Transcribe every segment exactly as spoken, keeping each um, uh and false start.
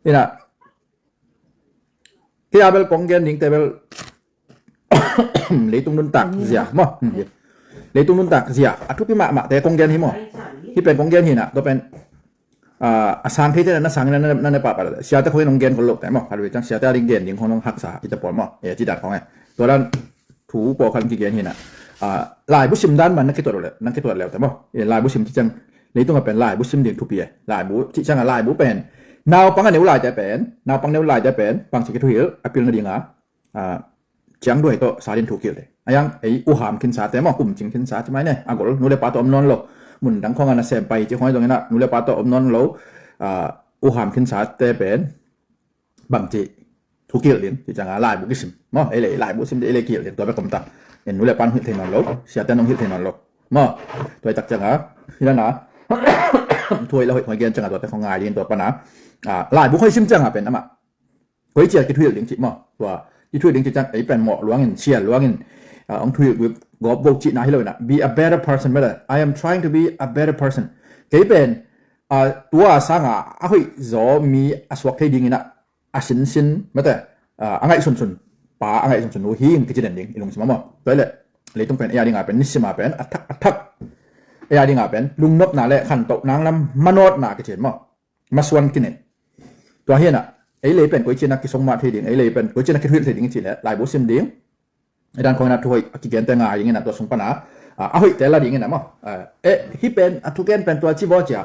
Ina, kei a bel kong gen dingte bel leitung nuntak zia maw. Leitung nuntak zia a thupi mahmahte kong gen hi maw. Hih pen kong gen hi na, tua pen a sang theite na sang na na pahpah siate khong in hong gen khol lote maw. Khat vei ciang siate a ding gen ding khong hong haksa ite pawl maw. E, ci dan khong e. Tua dan thu pawlkhat kigen hi na. Laibu sim dan man na kituat le, na kituat leute maw. Laibu sim ci ciang leitung a pen laibu sim ding thupi e. Laibu ci ciang a laibu pen naupang a neu laite pen, naupang neu laite pen bangci kithuhilh a pilna dinga ciang duai tawh sa din thukilh te. A yang ei uham khinsate maw, kumcing khinsa ci mai ne. A gol nu le pa tawh om nawn lo, mun dang khong a nasem pai ci khong a dong ina nu le pa tawh om nawn lo. Uham khinsate pen bangci thukilh din ci cianga laibu kisim maw. Ei le laibu sim di ei le kilh din tua bek om ta. En nu le pan hong hilh thei nawn lo, siate nong hilh thei nawn lo maw. Tua i tak cianga hilana thu hoih la hoih hoih gen cianga tuate khong ngai din tua pana laibu hoih sim cianga pen ama koi cia kithuhilh ding ci maw. Tua kithuhilh ding ci ciang ei pen mawh luangin, sial luangin hong thuhilh gawp vo cihna hi lo ina. Be a better person, better. I am trying to be a better person. Kei pen tua sanga a hoih zaw mi a suak thei dingina a sinsin mate, a ngaihsunsun pa, a ngaihsunsun nu hi in kici den ding i lungsim a maw. Tua i le leitung pen ei a dinga pen nisima pen a thak a thak ei a dinga pen lungnopna le khantoh nang lam manawtna kici maw. Masuan kine. Tua hi ina ei lei pen koi cina kisong mah thei ding, ei lei pen koi cina kithuhilh thei ding ci le laibu sim ding. Ei dan khong ina thu hoih a kigente ngai ding ina tua sung pana a hoihte la ding ina maw. E, hih pen a thugen pen tua ci baw cia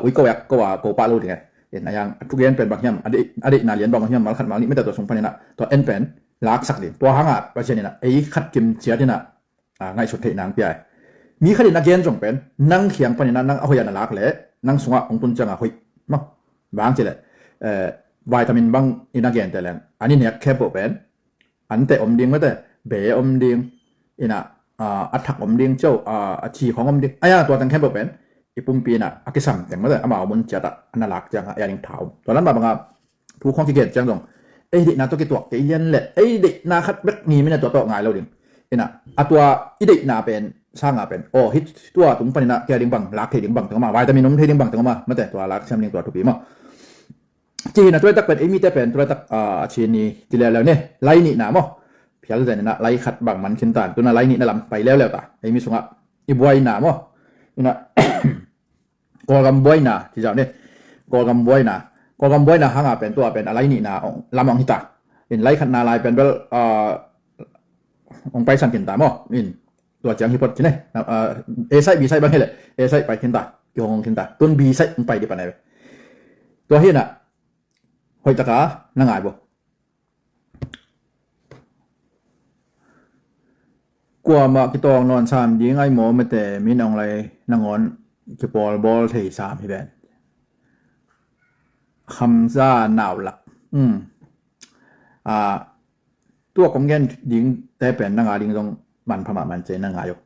ui ko yak ko a ko pah lo ding e. En a yang a thugen pen bang hiam, a deihna lian bang hiam, mal khat mal nih mete tua sung pan ina tua en pen laksak ding. Tua hanga Pasian ina ei khat kim ciat ina ngaihsut theih nang pia e. Mi khat in a gen zong pen nang khiang pan ina nang a hoih a na lak le nang sungah hong tun cianga hoih maw. Bang ci le vitamin bang ina gente leng a ni nek khempeuh pen ante om ding mate, be om ding ina, a thak om ding cio, a thi khong om ding. Aya tua teng khempeuh pen i pumpi ina a kisam teng mate, amau mun ciata a na lak cianga ei a ding tha om. Tua lam mah banga thu khong kigen ciang zong ei deihna tawh kituak kei lian le ei deihna khat bek ngim ina tua tawh ngai lo ding. Ina a tua i deihna pen sanga pen aw hih tua tung pan ina kei a ding bang lak thei ding bang teng om a, vitamin om thei ding bang teng om a mate, tua lak siam ding tua thupi maw. Ci hina tulaitak pen ei mite pen tulaitak a ci ni ti leuleu ni lai nihna maw. Phial zen ina lai khat bang man khin ta, tuna lai nihna lam pai leuleu ta. Ei mi sungah i buaina maw. Ina Kawlgam buaina ci zau ni. Kawlgam buaina, Kawlgam buaina hanga pen tua pen a lai nihna lam ong hita. In lai khatna lai pen bel ong paisan khin ta maw. In tua ciang hi phot ci ne. A side, B side bang hi le, A side pai khin ta, kihong hong khin ta. Tun B side hong pai di pan ai ve. Tua hi na hoih taka na ngai bo. Kuamah kitawng nawn sam ding ai maw mete, min ong lai nangawn kipawlbawl thei sam hi ven. Khamza naulak. Tua kong gen ding te pen nanga ding zong manpha mahmah in cei na ngai uh.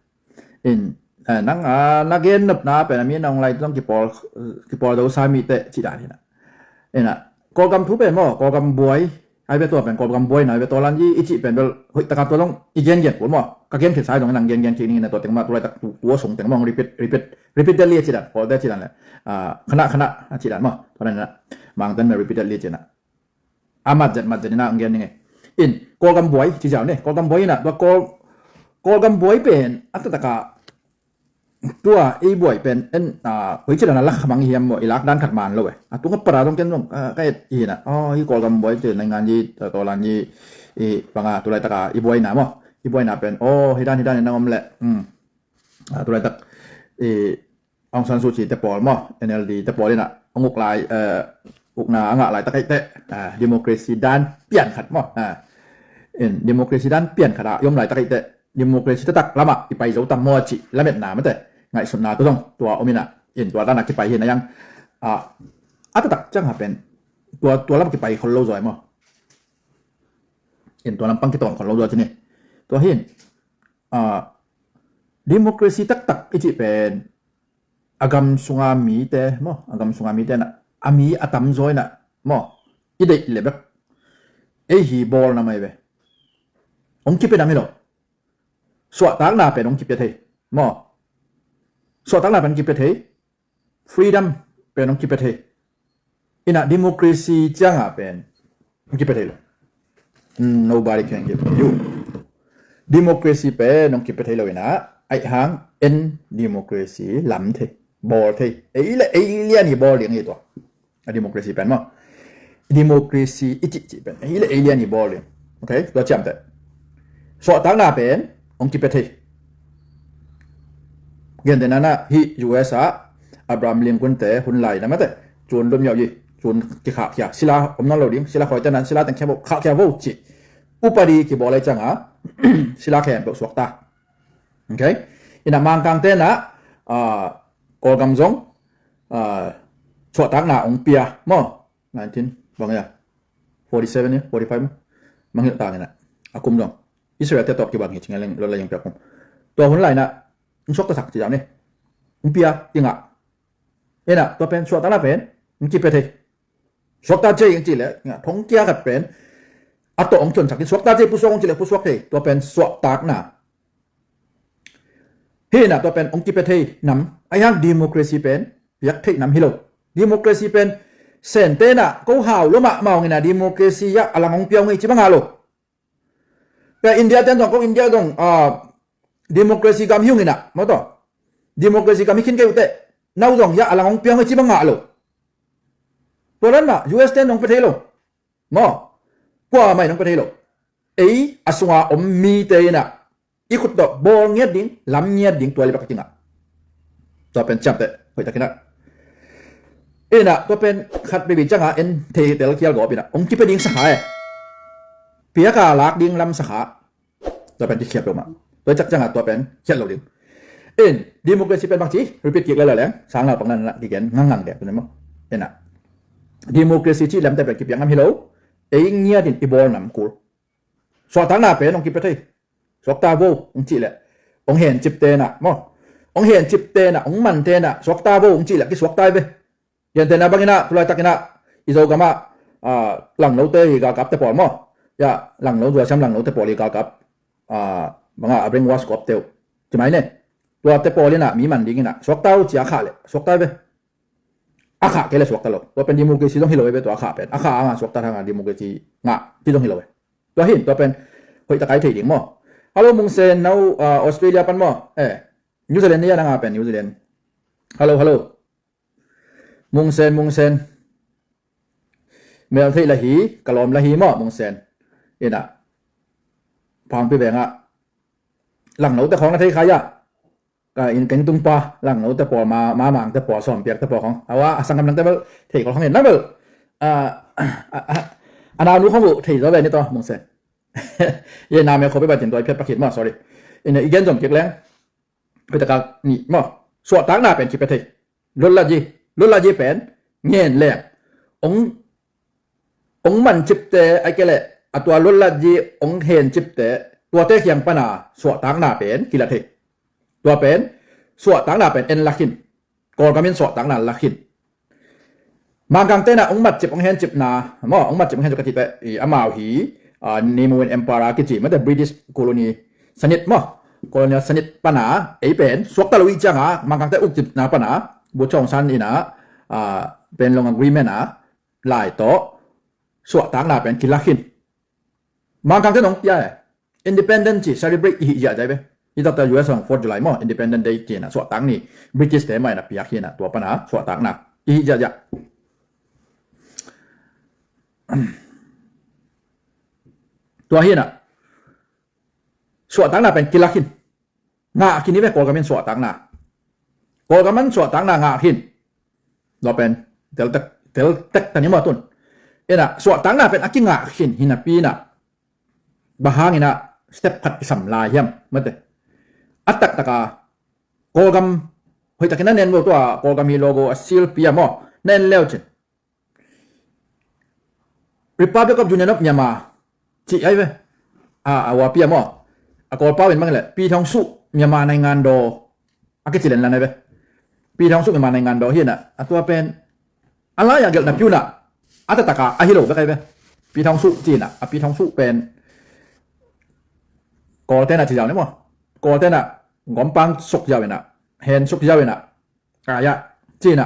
In nang a na gen nopna pen a mi nong lai zong kipawl, kipawl do sa mi te ci dan hi na. Ina Kawlgam thu pen maw, Kawlgam buai ai ve, tua pen Kawlgam buai na ai ve, tua lan i, i cih pen bel hoih taka tua zong i gen gen kul maw. Ka gen khit sai zong nang gen gen cih ning ina tua teng mah tulaitak tu, tua sung teng maw repeat, repeat, repeatedly ci dan, Kawlte ci dan le khana khana ci dan maw. Tua na ina mangten me repeatedly ci na. A mat zet mat zet ina ang gen ning e. In Kawlgam buai ci zau ne, Kawlgam buai ina tua Kawl, Kawlgam buai pen a taktak a tua ei buai pen en a koi ci dan a lak khamang hiam maw, i lak dan khat man lo e. A tunga para dong ken dong ka et hi na. Aw, i Kawlgam buai ci na ngan i tolan i, i banga tulaitak a i buaina maw. I buaina pen aw hi dan hi dan ina om le. Tulaitak i Aung San Suu Kyi te pawl maw, N L D te pawl ina ong uk lai, ukna a ngah laitak eite democracy dan pian khat maw, democracy dan pian khat a i om laitak eite democracy taktak lamah i pai zo tam maw a cih lametna mate ngaihsutna tua zong tua om ina, in tua dana kipai hi na yang a taktak ciang a pen tua, tua lam kipai khol lo zaw ai maw. In tua lampang kitawn khol lo zaw ci ni. Tua hin democracy taktak i cih pen a gam sunga mite maw, a gam sunga mite na a mi a tamzaw ina maw, i deih le bek ei hi bawl na mai ve. Ong kipia dam hi lo. Suahtakna pen ong kipia thei maw. Suahtakna pen kipia thei. Freedom pen ong kipia thei. Ina democracy cianga pen hong kipia thei lo. Nobody can give you. Democracy pen hong kipia thei lo ina, aih hang en democracy lam thei, bawl thei. Ei le ei lian i bawl ding hi tua. A democracy pen maw. Democracy i cihcih pen ei le ei lian i bawl ding. Okay, tua ciamteh. Suahtakna pen hong kipia thei. Gentehna na hih U S ah Abraham Lincoln te hun lai na mate, cun lunmiau i, cun kikhahkhia, sila om nawn lo ding, sila khawi te nan sila teng khia vo, khahkhia vo cih upadi kibawl ai cianga sila khempeuh suakta. Okay. Ina Mangkang te na, ah, Kawlgam zong, ah, suahtakna hong pia maw. Nineteen bang ia, forty seven ia, forty five maw. Mangilh tangina a kum zong Israel te tawh kibang hi cinga leng lo la yeng pia kum. Tua hun lai na hong suakta sak ci zau ni. Hong pia i ngah. Ina tua pen suahtakna pen hong kipia thei. Suakta cei hong ci le, thong kia khat pen a tawh hong cionsak in suakta cei pusuak hong ci le pusuak thei. Tua pen suahtakna. Hi ina tua pen hong kipia thei nam, aih hang democracy pen piak thei nam hi lo. Democracy pen Sente na ko hau lo mahmah hong ina democracy ah a lang hong pia hong hi ci bang ngah lo. Pia India ten zong ko India zong, ah, democracy gam hi hong ina maw tawh. Democracy gam hi khin kei uh teh nau zong ia a lang hong pia hong hi ci bang ngah lo. Tua dan mah U S ten zong pia thei lo. Maw, kuamah in hong pia thei lo. Ei a sunga om mite ina i khut tawh bawl ngiat ding, lam ngiat ding tua li bek a kingah. Tua pen ciamteh hoih takin ah. Ina tua pen khat bebi cianga en thei tel khial gawp ina hong kipia ding sakha e. Piaka lak ding lam sakha. Tua pen kikhiat peuhmah. Tua i cak cianga tua pen khiat lo ding. In democracy pen bangci repeat kik lala leng sang lau pakna na kigen ngangngang dek tu ne maw. Ina democracy cih lamte pen kipiak ngam hi lo. Ei ngiatin i bawl nam kul. Suahtakna pen hong kipia thei. Suakta vo hong cih leh hong hencipte na maw. Hong hencipte na, hong mante na suakta vo hong cih leh kisuakta i ve. Gentehna bangin ah tulaitak in ah i Zogam ah, ah, Langno te hi galkap te pawl maw. Ia Langno, Zuasiam Langno te pawl hi galkap, ah, bangah a brainwash kop teuh ci mai ne. Tua te pawl in ah mi man dingin ah suakta uh ci a khah leh suakta i ve. A khah kei leh suakta lo. Tua pen democracy zong hi lo i ve tua a khah pen. A khah a ngah suakta hanga democracy ngah ci zong hi lo i ve. Tua hin tua pen hoih takai thei ding maw. Hello Mungsen, nau, ah, Australia pan maw. Eh, New Zealand ni a nanga pen New Zealand. Hello, hello. Mungsen, Mungsen. Mel theih la hi, ka lawm la hi maw, Mungsen. Ina. Pangpi vengah. Langno te khawng na thei kha ia. Ka inn keng tung pa, Langno te pawl, ma, ma mang te pawl, sawm piak te pawl khawng. Awa, a sanggam lang te bel, thei khol khawng in na bel. A, a, a, a nau nu khawng uh, thei zaw ve ni tawh, Mungsen. Ye na me khawpi batin tua i phiat pakhit maw, sorry. Ina i gen zom kik leng. Hoih taka ni maw. Suahtakna pen kipia thei. Lotlatji, lotlatji pen ngen leng. Ong, ong mancipte ai kei leh a tua lotlatji ong hencipte tuate khiang pana suahtakna pen kila thei. Tua pen suahtakna pen en lakhin. Kawlgam in suahtakna lakhin. Mangkang tena ong matcip, ong hencipna maw, ong matcip, ong hencip ka cih teh, i, amau hi, a, Nimoin Empire kici mate British colony sanit maw, colonial sanit pana ei pen suakta lo i cianga Mangkang te ukcipna pana Bogyoke Aung San ina, a, Panglong Agreement a lai tawh suahtakna pen kilakhin. Mangkang te nong pia e. Independent ci celebrate i hih ziahziah ve. Hi takta U S ang Fourth July maw, Independent Day ci na suahtak ni. British te mah ina piak hi na tua pana suahtakna i hih ziahziah. Tua hi na suahtakna pen kilakhin. Ngah khin i ve Kawlgam in suahtakna. Kawlgam in suahtakna ngah khin. Tua pen teltek, teltek tani maw tun. Ina suahtakna pen a kingah khin hi napi na. Bang hangin ah step khat kisam lai hiam mate. A taktaka Kawlgam hoih takin a nen vo tua Kawlgam hi logo a silpi a maw. Na en leu cin. Republic of Union of Myanmar cih ai ve. A, a wapi a maw. A Kawlpau in bang le ပြည်ထောင်စု မြန်မာနိုင်ငံတော် a kici lenlan ai ve. ပြည်ထောင်စု မြန်မာနိုင်ငံတော် hi na a tua pen a lai a gelhna piuna a tataka a hi lo bek ai ve. ပြည်ထောင်စု ci na a ပြည်ထောင်စု pen Kawlte na ci zau ne maw. Kawlte na gompang suk zau ina, hen suk zau ina, a ya ci na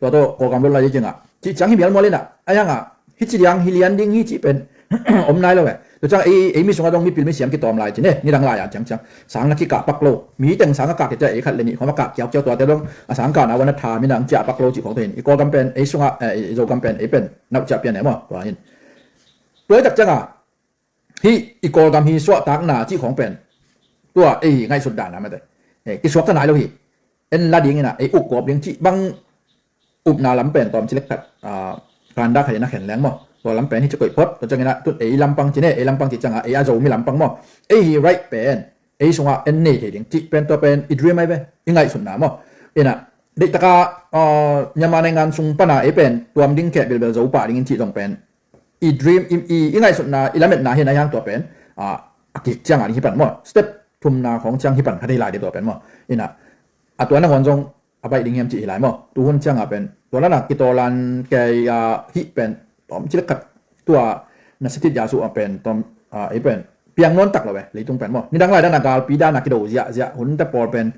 Tua tawh Kawlgam lo lai ding a, cih ciang hi mialmual in a, a hiang a, hi ci diang, hi lian ding hi cih pen om nai lo e. Tua ciang ei, ei mi sungah dong mipil misiam kitawm lai ci ne, nidang lai a ciangciang sang a kikah pak lo, mi teng sang a kah kiciah ei khat le nih khawng a kah kiaukiau, tuate dong a sang kahna wan a tha mi nang ciah pak lo cih khawng te hin, i Kawlgam pen ei sungah, eh, i Zogam pen ei pen nauh ciah pian e maw, tua hin. Tua hi tak ciang a, hih i Kawlgam hi suahtakna cih khawng pen tua ei ngaihsut dan a mate, eh, kisuakta nai lo hi. En la ding in a, ei uk gawp ding cih bang upna lam pen tawm ci lek khat, ah, kanda khat in a khen leng maw, tua lam pen hi ci koih phot. Tua ciang in a tun ei lampang ci ne, ei lampang cih ciang a ei a Zomi lampang maw, ei hi right pen ei sungah en nei thei ding cih pen tua pen i dream ai ve, i ngaihsutna maw. In a, deihtak a, ah, Myanmar naingan sung pan a ei pen tuam ding kheh bilbel zo pah ding in cih zong pen i dream, i, i, i ngaihsutna, i lametna hi a, hiang tua pen, ah, a kik ciang a ding hi pan maw, step thumna khawng ciang hi pan kha thei lai ding tua pen maw. In a, a tua nangawn zong a baih ding hiam cih hi lai maw. Tuhun ciang a pen tua dan a kitawlan kei a hih pen tawm ci lek khat tua na sitit ya su a pen tawm, ah, ei pen piang nawn tak lo ve, leitung pen maw. Nidang lai dan a galpi dan a kido ziahziah hunte pawl pen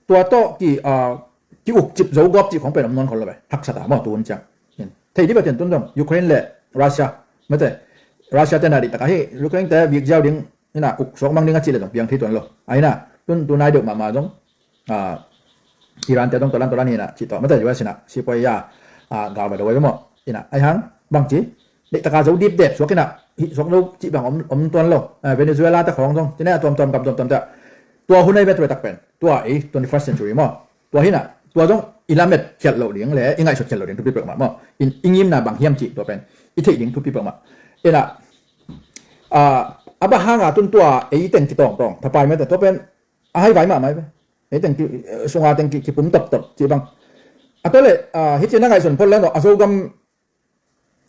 tua tawh ki, ah, ki ukcip zo gawp cih khawng pen om nawn khol lo ve, haksa ta maw tuhun ciang. Thei dih bek cian tun zong Ukraine le Russia mate, Russia te na dih tak a hi Ukraine te vik ziau ding in a, uk suak mang ding a cih le zong piang thei tuan lo. A hi na, tun tunai deuh mahmah zong, ah, Iran te zong tua dan tua dan hi na cih tawh mate, U S in a sipuai ya, ah, gal va do ai ve maw. In a, a hiang bang ci, deihtak a zo dipdep suak in a, hih suak zo cih bang om, om tuan lo. Ah, Venezuela te khawng zong ci ne, a tuamtuam gam tuamtuam te, tua hun ai ve tua tak pen, tua ei twenty first century maw. Tua hi na, tua zong i lamet khialh loh ding le i ngaihsut khialh loh ding thupi peuhmah maw. In i ngimna bang hiam cih tua pen i theih ding thupi peuhmah. In a, ah, a bang hang a tun tua ei teng kitawngtawng thapai mate, tua pen a haivai mahmah ai ve. Ei teng ki, sunga teng ki, kipum toptop cih bang. A tua le, ah, hi ci na ngaihsun phot leng lo, a Zogam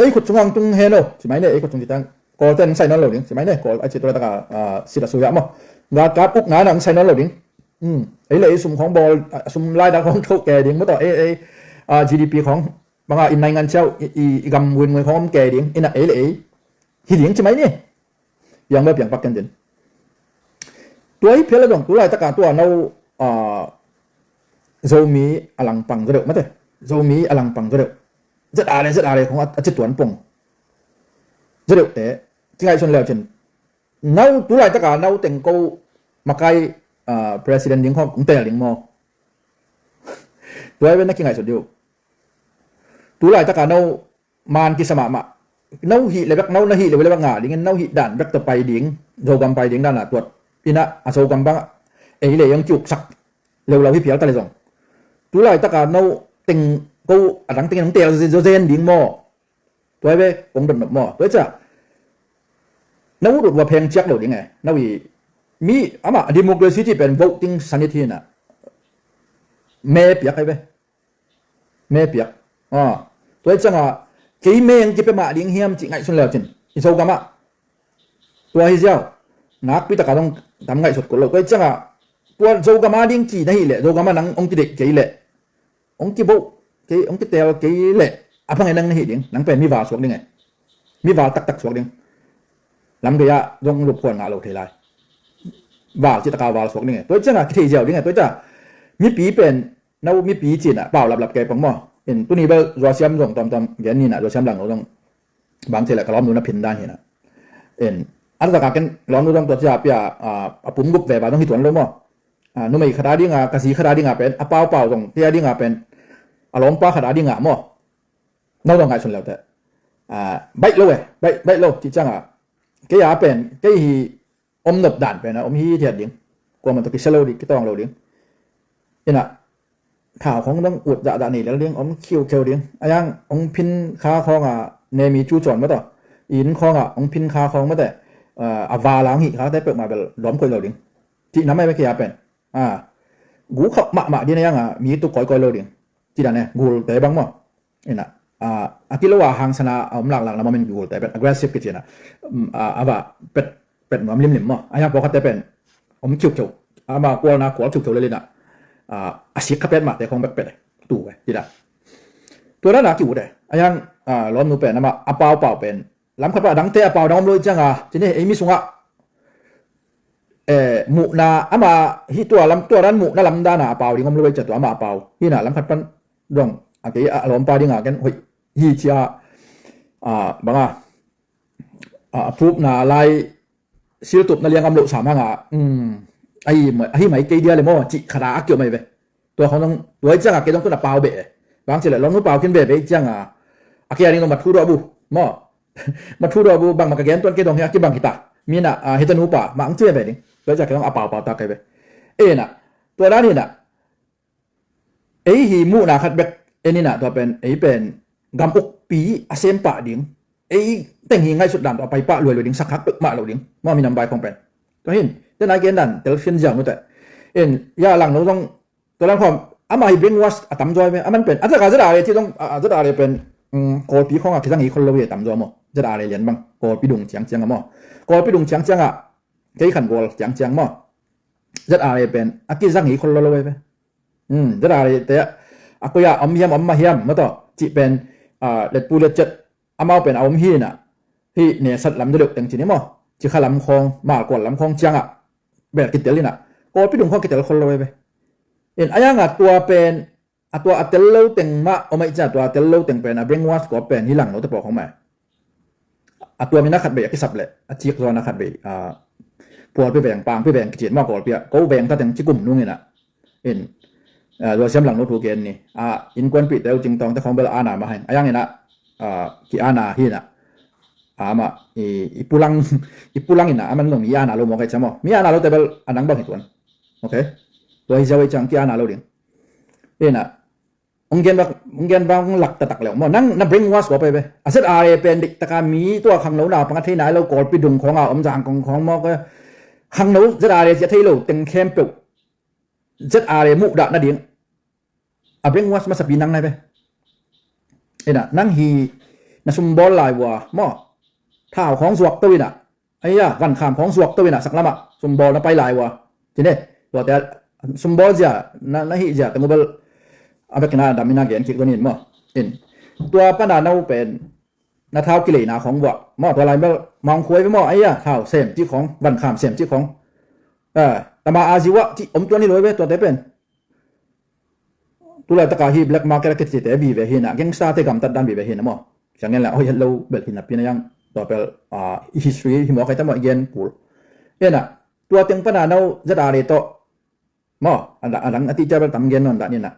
ei khut sungah hong tung hen o ci mai ne, ei khut sung ci tang Kawlte hong sai nawn lo ding ci mai ne, Kawl a ci tua le tak a, ah, sit a sui ah maw, galkap ukna na hong sai nawn lo ding. Hmm. Ei le ei sum khawng bawl, ah, sum laidal khawng thoh kei ding maw tawh, ei, ei, ah, G D P khawng bang a, i naingan ciau, i, i, i gam win win khawng om kei ding. In a, ei le ei hi ding ci mai ni. Piang lo piang pak ken din. Tua hi phial a zong tu laitak a tua no, ah, Zomi a langpang zaw deuh mate, Zomi a langpang zaw deuh, ZRA le ZRA le khawng a, a ci tuan pong zaw deuh te kingaihsun leu cin, no tu laitak a no teng ko makai, ah, president ding khawng kong tel ding maw? Tua hi ve na kingaihsun dih uh. Tu laitak a no man kisa mahmah. No hih le bek, no na hih le uh le bek nga dingin, no hih dan bek tawh pai ding, Zogam pai ding dan a tuat. In a, a Zogam bang ei le ei hong kiuksak leuleu hi phial ta le zong, tu laitak a no teng ko a dang tengin hong tel zaw zen ding maw? Tua hi ve kong dotnop maw? Tua hi ciah no ut ut va pheng ciak lo ding e. No hi mi amah democracy cih pen voting sanit hi na, me piak hi ve. Me piak. Ah. Tua hi ciangah kei meng kipia mah ding hiam cih ngaihsun leu cin, i Zogam ah tua hi ziau. Nakpi takah zong tam ngaihsut kul lo. Tua hi ciangah tua Zogam a ding ci na hih leh, Zogam ah nang hong kideih kei leh, hong kiboh kei, hong kitel kei leh, a bang e nang na hih ding, nang pen mi val suak ding e. Mi val taktak suak ding. Lam gei ah zong luphuan ngah lo thei lai. Val cih takah val suak ding e. Tua hi ciangah kithei ziau ding e. Tua hi ciah mipi pen no mipi cin ah pau laplap kei pang maw? In tuni bel Zuasiam zong tawmtawm gen ni na, Zuasiam Langno zong bang ci leh ka lawmnu na phin dan hi na. In a takah ken lawmnu zong tua ci a pia, ah, a pum gup ve ba zong hi tuan lo maw? Ah, numei khat a ding a, ka zi khat a ding a pen a paupau zong kei a ding a pen a lawmpa khat a ding a maw? No zong ngaihsun leu teh. Ah, baih lo e, baih, baih lo cih ciangah kei a pen kei hi om nop dan pen a om hithiat ding. Kuamah tawh kisia lo ding, kitawng lo ding. In a, thau khawng dong ut zahzah nei lel ding, om khiukheu ding. A yang hong phin kha khawng a, nemi cu cawn maw tawh, inn khawng a hong phin kha khawng maw teh, a, a val a hong hih kha te peuhmah bel lawm koih lo ding. Cih nam ai ve kei a pen. A, gu khauh mahmah ding a yang a mi tuk kawikawi lo ding. Cih dan e, gul te bang maw? In a, a, a kilo a hangsan a, a om laklak na maw, min gul te pen aggressive kici na. Um, a, a va pet, pet nuam limlim maw? A yang pawlkhat te pen om khiukheu. Ama kualna kual khiukheu lel in a, a, a sik kha pet mah te khawng bek pet e. Tu ve, cih dan. Tua dan a kiu te. A yang, a, lawmnu pen, ama, a paupau pen lam khat pan a dangte a pau dang om lo hi ciangah, ci ni, ei mi sungah, eh, muhna, ama hih tua lam, tua dan muhna lam dan a a pau ding om lo hi ciah tua ama a pau. Hi na lam khat pan dong kei a lawmpa dingah ken hoih hi cia, a, banga, a, a pupna lai siltupna liangam loh sam hanga, um, ahi mai, ahi mai kei dia le maw cih khata a kiom ahi ve. Tua khong zong tua i cianga kei zong tun a pau beh e. Bang cileh lawmnu pau khin veve i cianga a kei a ding zong mathu dawh bu maw. Mathu dawh bu bangma ka gen tuan kei dong hi a kibang hita. Mina, a, hita nupa ma ang ci veve ding. Tua i cianga kei zong a pau pau tak kei ve. Ena tua dan hina ei hi muhna khat bek en ina tua pen ei pen gam ukpi a sem pah ding. Ei teng hi ngaihsut dan tua pai pah luai lo ding, sak hak pek mah lo ding. Maw minam vai khong pen. Tua hin tena gen dan tel fin ziau nute. En ya lang no zong tua lang khom ama hi brainwash a tam zaw ve. Aman pen a zaka zada le ci zong a zada le pen, um, Kawlpi khong a kizang hi khol lo hi a tam zaw maw. Zada le lian bang Kawlpi dung ciang ciang a maw. Kawlpi dung ciang ciang a kei khan Kawl ciang ciang maw. Zada le pen a kizang hi khol lo lo ve. Hmm, zada le te a koi a om hiam om ma hiam maw taw cih pen, a, letpu letcet amau pen a om hi ina. Hi nesat lam duleuh teng ci ni maw. Cikha lam khong, Malkual lam khong ciangah bel kitel ina. Kawlpi dung khong kitel khol lo ve. In a yanga tua pen a tua a tel lo teng mah om aih cia tua a tel lo teng pen a brainwash kua pen hi lang lo te pawh khong mah. A tua mina khat bei a kisap leh a cik zawn a khat bei, a, pualpi veng, pangpi veng kicin maw Kawlpi ah ko veng ta teng cikum nung ina. In, a, tua siam lang lo thu gen ni. A, innkuanpih teu cingtawng te khong bel ana mah hain. A yang ina, a, ki ana hi ina. A, ama, i, i pulang, i pulang ina, aman zong mi ana lo mawk aih cia maw. Mi ana lo te bel a nang bang hi tuan. Ok. Tua hi ziau aih ciang ki ana lo ding. Ina, ong gen bang, ong gen bang lak tatak leu maw. Nang na brainwash kua pai ve. A ZRA pen dik taka mi tua khangno na pang a thei nai lo Kawlpi dung khong a om zang kong khong maw. Khangno ZRA sia thei lo teng khempeuh ZRA muh dah nading a brainwash masapi nang nai ve. Ina, nang hi na sumbawl lai vua maw. Thau khong zuak to ina. Aia, vankham khong zuak to ina sak lama sumbawl na pai lai vua. Cine, tuate sumbawl zia, na, na hih zia, tengubel a vekina dam ina gen kik to nin maw. In, tua pana nau pen na thau kileina khong vua maw, tua lai bel mangkhuai ve maw, aia, thau sem cih khong, vankham sem cih khong. A, tama a ziwa cih om tuan hi lo ve, tuate pen. Tulai taka hi black market a kicite vive hina, gangster te gamtat dan vive hina maw. Siang ngen la, oi, hello, bel hina pina yang, tua pel, a, history hi maw, kaita maw, i gen kul. Ena, tua teng pana nau ZRA tawh maw, a dang, a dang a ti cia bel tam gen non dah nina.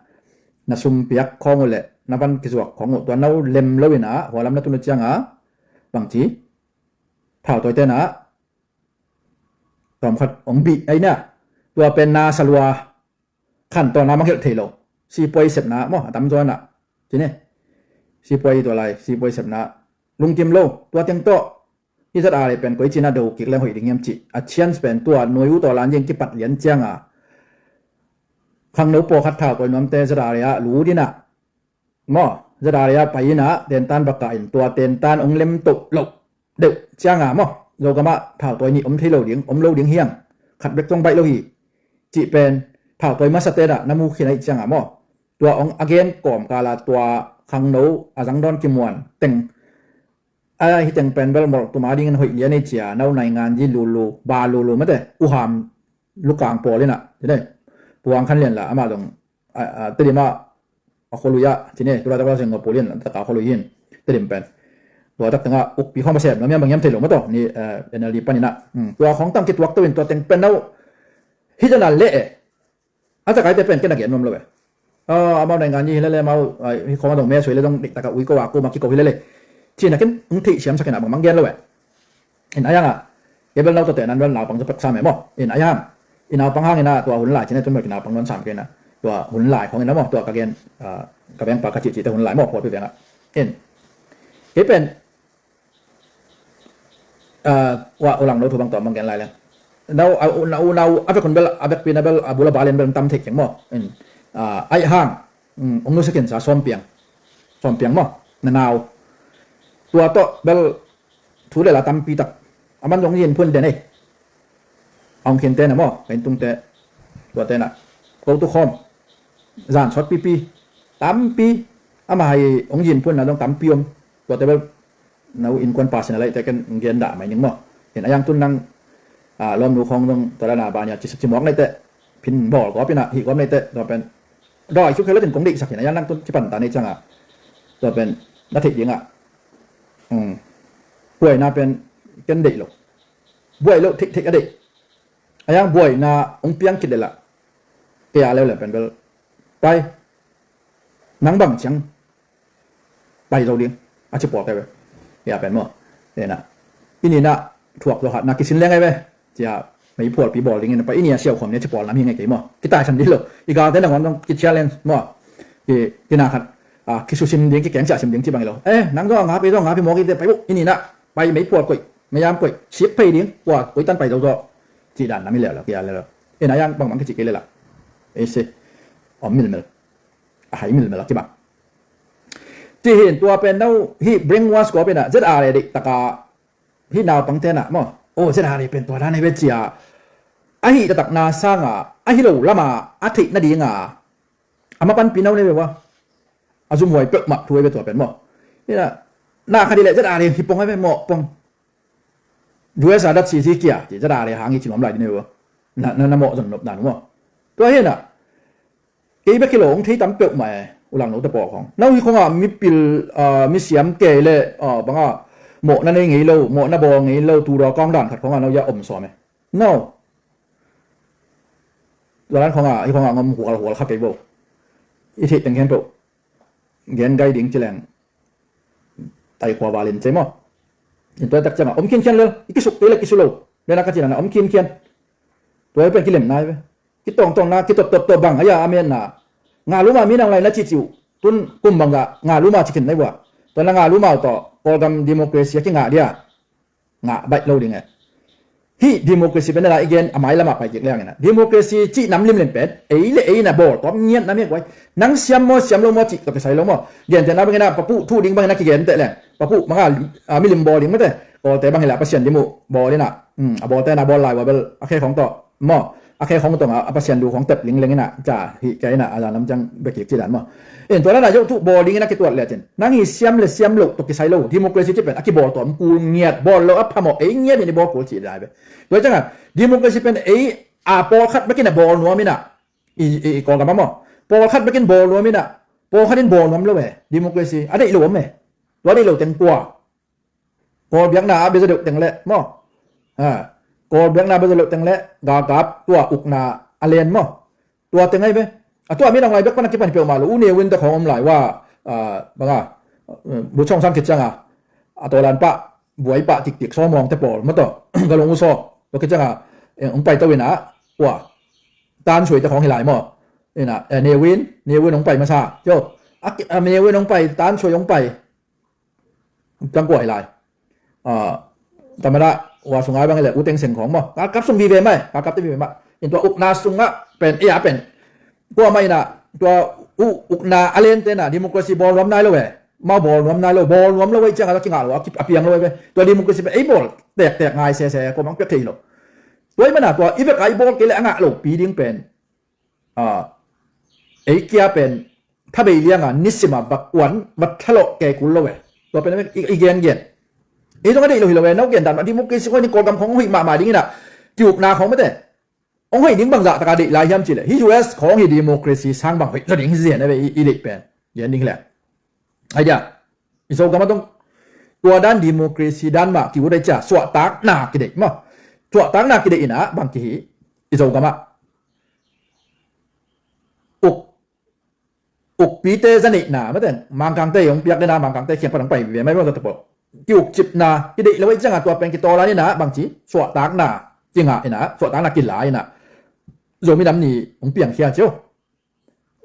Na sum piak khong uh le, na van kizuak khong uh, tua nau lem lo ina, hualam na tunu cianga, bangci, thau toi tena, tawm khat ong bih aina, tua pen na salua, khan tawna manghelh thei lo. Sipuai sepna maw, a tam zaw na. Cine. Sipuai tua lai, sipuai sepna. Lungkim lo, tua teng tawh. Hi ZRA pen koi cina do kik leng hoih ding hiam cih. A chance pen tua nuai uh tawh lan zing kipat lian cianga. Khangno pawlkhat thau koi nuamte ZRA ah lu dina. Maw, ZRA pai ina, tentan baka in tua tentan ong lem toh lo. Deuh, cianga maw, Zogama thau toi ni om thei lo ding, om lo ding hiang. Khat bek tong baih lo hi. Cih pen, thau toi masa tena, na mu khin aih cianga maw. Tua ong a gen kawm kala tua khangno, a zangdawn kimuan, teng. A hi teng pen bel mawlh tuma dingin hoih lian ei cia, nau naingan zi lulu, ba lulu, mate, uham, lukang pawl ina, cine. Puang khan lian la, ama dong, a, a, Tedim a, a kholui a, cine, tua tak la seng ngawpul in, taka kholui in, Tedim pen. Tua tak tanga ukpi khawng pasem, na miam bang hiam thei lo ma tawh, ni, eh, NLD pan ina. Hmm, tua khawng tam kituak to in, tua teng pen nau, hi tana le e. A takaite pen ken a gen nuam lo e. A, amau naingan hi hilele, amau, a, hi khawng a dong me sui le dong dik taka ui ko a ko ma ki ko hilele. Cina ken, ung thei siam sa ken a bang bang gen lo e. In a yanga, kei bel nau tawte nan bel naupang zapat sa me maw. In a yang, i naupang hang ina tua hun lai, cine tun bel ki naupang nuan sam kei na. Tua hun lai khong ina maw, tua ka gen, a, ka vengpa ka cihcihte hun lai maw, pawlpi venga. In, kei pen, a, ua, ulang no thu bang tua bang gen lai leng. Nau, a, u, nau, nau, a vek hun bel, a vekpi na bel, a bula balen bel tam thei keng maw. In, a, aih hang, um, ong nusikin sa sawmpiang. Sawmpiang maw, na nau. Tua tawh bel thu le la tampi tak. Aman zong yin phun den ei. Ong khin te na maw, ka inn tungte. Tuate na. Ko tu khawm. Zan sawt pipi. Tampi. Ama hai ong yin phun na zong tampi om. Tuate bel nau innkuan pa sina lai te ken gen dah mai ning maw. In a yang tun nang, a, lawmnu khawng zong tua la na ba nia ci, ci mawk lai te. Phin bawl gawp ina, hi gawp lai te. Tua pen Dai suk kei lo cin kong deihsak hi na, a yang nang tun kipan ta nei ciangah tua pen na theih dingah, um, buaina pen ken deih lo. Buai lo theih theih a deih. A yang buaina hong piang khit leh lah, kei a leuleu pen bel pai, nang bang ciang pai zo ding a ci pawl kei ve. Kei a pen maw, ena, i ni na thuak zo hatna kisin leng ei ve. Cia meiphualpi bawl dingin pai, i ni a siaukhawm ni a ci pawl nam hi ngei kei maw. Kitaisan dih lo. I galte nangawn zong kichallenge maw, ki, kina khat, a, kisusim ding, kikeng siasim ding ci bang hi lo. Eh, nang zong a ngap, ei zong a ngap hi mawk i te pai uh, i ni na pai meiphual koih, meiam koih, sik phei ding, kua koih tan pai zo zaw. Cih dan nam hi leuleu, kei a leuleu. Ena, a yang bangbang kici kei leh lah, ei se, om milmel, a hai milmel a kibang. Ci hin tua pen no hih brainwash kua pen a Z R A deih taka hih naupang tenah maw, o Z R A pen tua dan ei ve cia, a hih taktakna sanga a hi lo lama a theih nadinga a mapanpi no nei ve ua. A zumhuai peuhmah thu ei ve tua pen maw. Hina, na khat i leh Z R A hi pong ei ve, mawh pong. U S A dot C C kia ci, Z R A hang i ci nuam lai ding nei ve ua. Na, na, na mawh zon nop dan maw. Tua hina, kei bek hi lo, hong thei tam peuhmah e, u lang note pawl khong. No hi khongah mipil, ah, misiam kei le, ah, bangah mawhna nei ngei lo, mawhna bawl ngei lo, tu dawkawng dan khat khongah no ia om sawm e. No. Tua dan khongah, hi khongah ngom hualhual kha kei bo. I theih teng khempeuh gen gai ding ci leng, tai khua valin cei maw. In tua tak ciangah om khinkhian lel, i kisuk kei le kisu lo. Nena ka ci nana om khinkhian. Tua i pen kilem nai ve. Kitawngtawngna, kitottottop bang, a ia a menna. Nga luma mi nang lai na ciciu. Tun kum bang gah, nga luma ci khin nai vua. Tua na nga luma uh tawh, Kawlgam democracy a kingah dia. Ngah baih lo ding e. Hih democracy pen na i gen a mailamah pai kik liangin a. Democracy cih nam limlim pen, ei le ei na bawl tawm ngiat nam hi kuai. Nang siam maw, siam lo maw cih tawh kisai lo maw. Gentehna bangin a, papuh thu ding bangin a kigen teh leng. Papuh banga, ah, milim bawl ding mate. Kawlte bang hi la Pasian dim uh bawl in a. Hmm, a bawlte na bawl lai ua bel a khe khong tawh maw, a khe khong tawh a Pasian du khong tep lingleng in a, ca hih kei in a, a zan lam ciang bek hik ci dan maw. In tua dan a yoh thu bawl ding in a kituat le cin, nang hi siam le siam loh tawh kisai lo, democracy ci pen a kibawl tawm kul ngiat, bawl lo a phamawh ei ngiat in i bawl kul ci dai ve. Tua ciang a, democracy pen ei a pawlkhat bek in a bawl nuam in a, i, i, i Kawlgam a maw, pawlkhat bek in bawl nuam in a, pawlkhat in bawl nuam lo e, democracy a deih lo om e. Tua deih lo teng kua? Kawl biakna a biaza deuh teng leh maw. Ha. Kawl biakna a biaza deuh teng leh galkap tua ukna a len maw. Tua teng ahi ve. A tua mi nang lai bek pan a kipan hi peuhmah lo. U Newin te khawng om lai ua, ah, banga, eh, bu chawng sang khit cianga, a tawlan pah, buai pah tiktik sawmawng te pawl maw tawh. Galong u saw. Tua khit cianga, eh, ung pai to ina, ua. Tan suai te khawng hi lai maw. Ina, eh, Newin, Newin ung pai masa. Yo. A, a Newin ung pai, tan suai ung pai. Tang kua hi lai. Ah, tamada, ua sungai bang le, u teng seng khawng maw. Ka kap sung vive mai, ka kap te vive mai. In tua ukna sungah pen, ia pen. Kua mai na, tua u, ukna a len te na, democracy bawl nuam nai lo e. Mau bawl nuam nai lo, bawl nuam lo e ciang a la kingah lo, a ki, a piang lo e. Tua democracy pen, ei bawl, tek tek ngai se se, ko mang pek thei lo. Tua i mana, tua i vek a i bawl kei le a ngah lo, pi ding pen. Ah, ei kia pen, thabei lianga, nisima va kuan, va thalawh kei kul lo e. Tua pen, i, i gen gen. Ei zong a deih lo hi lo e, no gen dan ma, democracy khoi ni Kawlgam khong hong hoih mahmah ding ina, kiukna khong mate. Hong hoih ding bangzah taka deih lai hiam cih le. Hi U S khong hi democracy sang bang hoih lo ding hi zen a ve i, i deih pen. Gen ding hi le. Idea. I Zogam a tong. Tua dan democracy dan mah kiu dai cia. Suahtakna kideih maw. Suahtakna kideih ina bang kihi. I Zogam a. Uk. Ukpite zaneihna, mate, Mangkangte hong piak dena, Mangkangte khiang pan hong pai ve mai bang zato pawl. Kiukcipna, kideih lo ahi cianga tua pen kitawl a nina, bangci, suahtakna, kingah ina, suahtakna kila ina. Zomi nam ni hong piangkhia cio.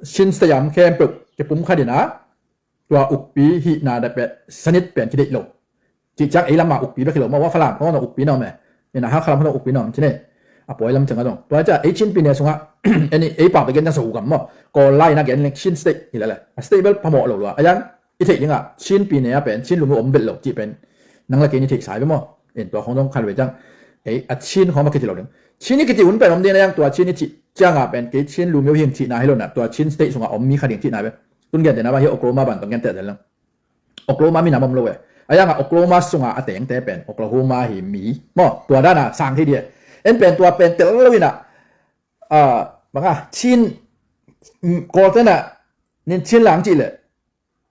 Chin State a om khempeuh, kipum khat ina, tua ukpi hihna dapet, sanit pen kideih lo. Cih ciang ei lam a ukpi bek hi lo maw, ua Falam khong zong ukpi na om e. Ina Hakha lam khong zong ukpi na om ci ne. A pawi lam ciang a zong. Tua ciang ei Chin pi ne sungah, ei, ei pau bek gen ciang Zogam maw. Kawl lai ina gen leng Chin State hi lele. A state bel phamawh lo lua. A yang i theih dingah Chin pi ne a pen, Chin lum om vet lo cih pen. Nang la kei ni theih sai bek maw. En tua khong zong khan ve ciang. Ei, a Chin khong ma kei ci lo ding. Chin i kici un pen om ding a yang tua Chin i cih ciang a pen. Kei Chin lum yo hing cihna hi lo na. Tua Chin State sungah om mi kha ding cihna bek. Tun gen dena bang hi Oklahoma ban tong gen teh zel lang. Oklahoma minam om lo e. A yanga Oklahoma sunga a tengte pen Oklahoma hi mi maw, tua dana sang thei dia. En pen tua pen tel lo ina, ah, banga Chin Kawlte na nin Chin lang cih leh,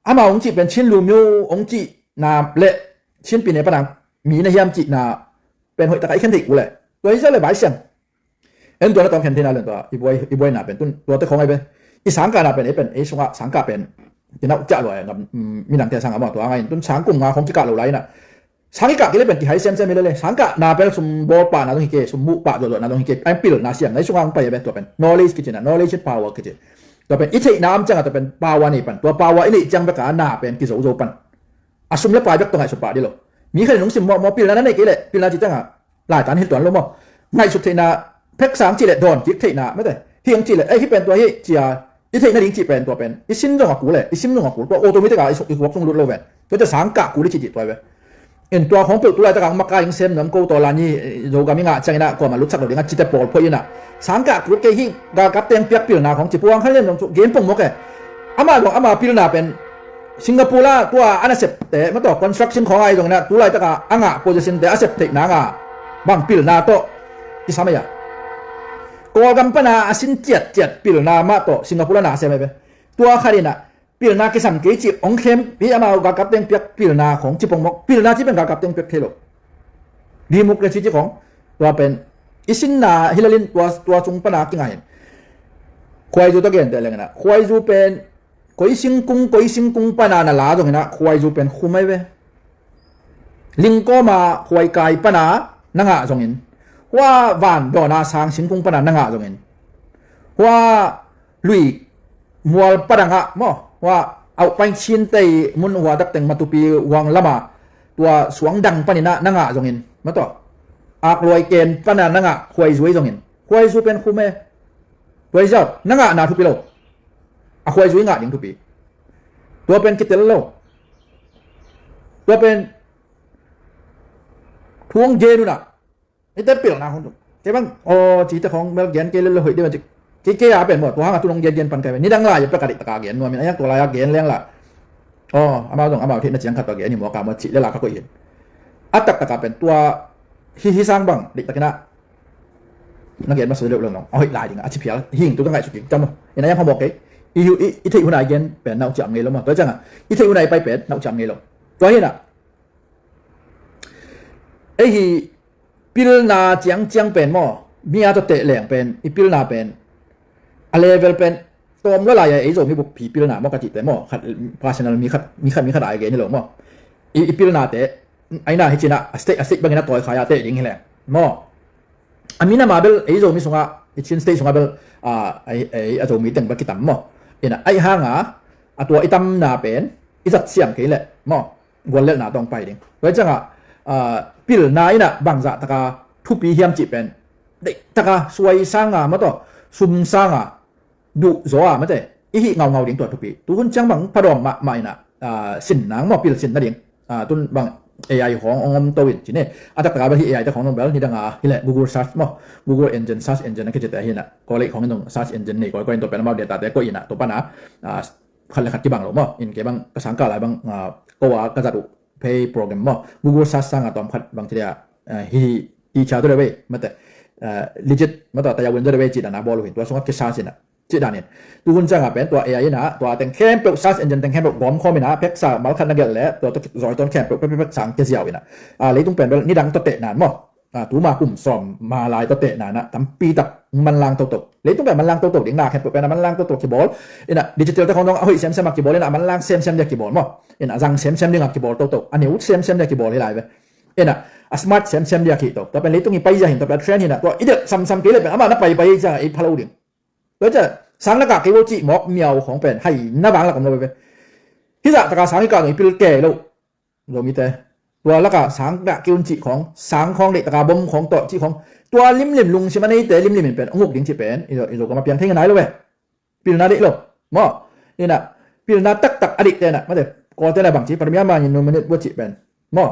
amau hong cih pen Chin lumyo hong cihna le Chin pine panang mi na hiam cihna pen hoih takah i khen theih kul e. Tua hi zia le vai siang. En tua na tawm khen theihna len tua i buai, i buaina pen tun tuate khawng ai ve. I sangkahna pen ei pen ei sungah sangkah pen kinauh ciah lua e. Midangte sangah maw tua ngai in tun sangkum nga khawng kikah lo lai inah sang i kah kei le pen kihai semsem hi le le. Sangkahna pen sum bawl pahna dong hi kei, sum muh pah zuahzuahna dong hi kei. Ai pilna siamna i sungah hong pai a pen tua pen knowledge kici na, knowledge power kici. Tua pen i theihna om ciangah tua pen power nei pan, tua power i neih ciang beka na pen kizozo pan. A sum le pai bek tawh ngaihsut pah dih lo. Mi khat in hong sim mawhmawh pilna na neih kei le pilna ci ciangah laitan hiltuan lo maw. Ngaihsut theihna pheksa hong cih le dawn kik theihna mate. Hi hong cih le ei hi pen tua hi cia i theih nading cih pen tua pen i sin zong a kul e, i sim zong a kul, tua automatic a i guak sung lut lo ven. Tua cia sangkah kul i cih cih tua ve. In tua khawng peuh tu laitakah hong makai hong sem nuam ko tawh la ni. Zogam i ngah cianginah kuamah lutsak lo dingah cite pawl phoih inah sangkah kul kei hi. Galkap teng piak pilna khawng ci puang khan lian zong cu gen pong mawk e. Amah zong ama pilna pen Singapore ah tua a nasepte mataw construction khawng ai zonginah tu laitakah a ngah position te a sep theih nanga bang pilna tawh kisam ei a. Kawlgam pana a sin ciatciat pilna mah tawh Singapore ah na sem ei ve. Tua khat inah pilna kisam kei cih hong khem hi. Amau galkap teng piak pilna khawng ci pongmawk. Pilna ci pen galkap teng piak thei lo. Democracy ci khawng tua pen i sinna hilalin tua, tua cung pana kingai in khuaizu ta gente lenginah khuaizu pen koi singkung koi singkung pana na la zonginah khuaizu pen khum ei ve. Lingkawma khuaikai pana na ngah zongin hua van dawna sang singkung pana na ngah zongin hua lui mual padangah maw hua auhpaing chintei mun hua dakteng matupi huang lama tua suang dang paninah na ngah zongin mataw akluai ken pana na ngah khuaizu ei zongin khuaizu pen khum e. Khuaizu na ngahna thupi lo. A khuaizu i ngah ding thupi. Tua pen kitel lo. Tua pen thu hong gen unah hite pilna khong tung kei bang aw cite khong bel gen kei lel hoih dih bang cik kei kei a pen maw tua hanga tun hong gen gen pan kai bang nidang lai a pek a dih taka gen nuamin a yak tua lai a gen leng la. Aw amau zong amau theihna ciang khat tua gen hi maw ka maw cih lela ka koih hin. A taktaka pen tua hi hi sang bang dih takinah na gen masa deuh lo nong a hoih lai dingah a ci phial hing tu ka ngaihsut kik cam maw. Ina yang hamawk kei i theih hun a i gen pen nauh ciam ngei lo maw tua ciangah i theih hun a i pai pen nauh ciam ngei lo. Tua hinah ei hi pilna ciangciang pen maw mi a tawteh leng pen i pilna pen a level pen tawm lua lai a ei Zomi bukpi pilna maw ka cihte maw khat personal mi khat mi khat mi khat a i gen hi lo maw. I, i pilnate aina hi cinah a state a state bangin a tawi khai a teh ding hi leng maw. A minama bel ei Zomi sungah i Chin state sungah bel a Zomi teng bel kitam maw. Inah aih hanga a tua i tamna pen i zat siam kei leh maw guallelhna tawng pai ding. Tua ciangah pilna inah bangzah taka thupi hiam cih pen deihtaka suai sanga mataw sum sanga duh zaw a mate i hih ngaungau ding tua thupi. Tuhun ciang bang phadawm mahmah inah sin nang maw pil sin nading tun bang A I hong ong om to in cine. A taktaka bel hi A I te khong nong bel nidanga hileh Google search maw Google engine search engine a kicite ahinah college khong in nong search engine nei kawikawi in tua pen amau data te koih inah tua pana khat le khat kibang lo maw. In kei bang ka sangkah lai bang ko a ka zat uh phei program maw Google search sanga tawm khat bang ci dia hi teacher to deuh ei mate legit mataw tayawin to deuh ei cih dana bawl uh hin tua sungah kisearch inah cih danin tuhun cianga pen tua A I inah tua teng khempeuh search engine teng khempeuh gawm khawm inah peksa malkhat na gelh le tua zawi tawn khempeuh pekpek sang kiziau inah leitung pen bel nidang tawteh nan maw. Tuma kum sawm malai tawteh nanah tampi tak manlang toto. Leitung pen manlang toto ding na khempeuh pen a manlang toto kibawl. Inah digital te khong dong a hoih semsem a kibawl inah a manlang semsem dia kibawl maw. Inah a zang semsem dingah kibawl toto a neu semsem dia kibawl hi lai ve. Inah a smart semsem dia khih to tua pen leitung i paizia hin tua pen a trend hinah tua i delh samsam kei le pen amah na paipai ei ciangah ei phalo ding. Tua ciah sang lakah kei vo cih mawk miau khong pen hai na vang lak om lo ve. Hizah taka sang i kah zong i pil kei lo. Zomite tua lakah sang dah kiun cih khawng sang khawng deih taka bom khawng tawh cih khawng tua limlim lungsim a neite limlim in pen a nguk ding cih pen i zo kama piang thei ngai lo ve. Pilna deih lo maw. Inah pilna taktak a deihte inah mate kawlte inah bangci premier man in nominate bua cih pen maw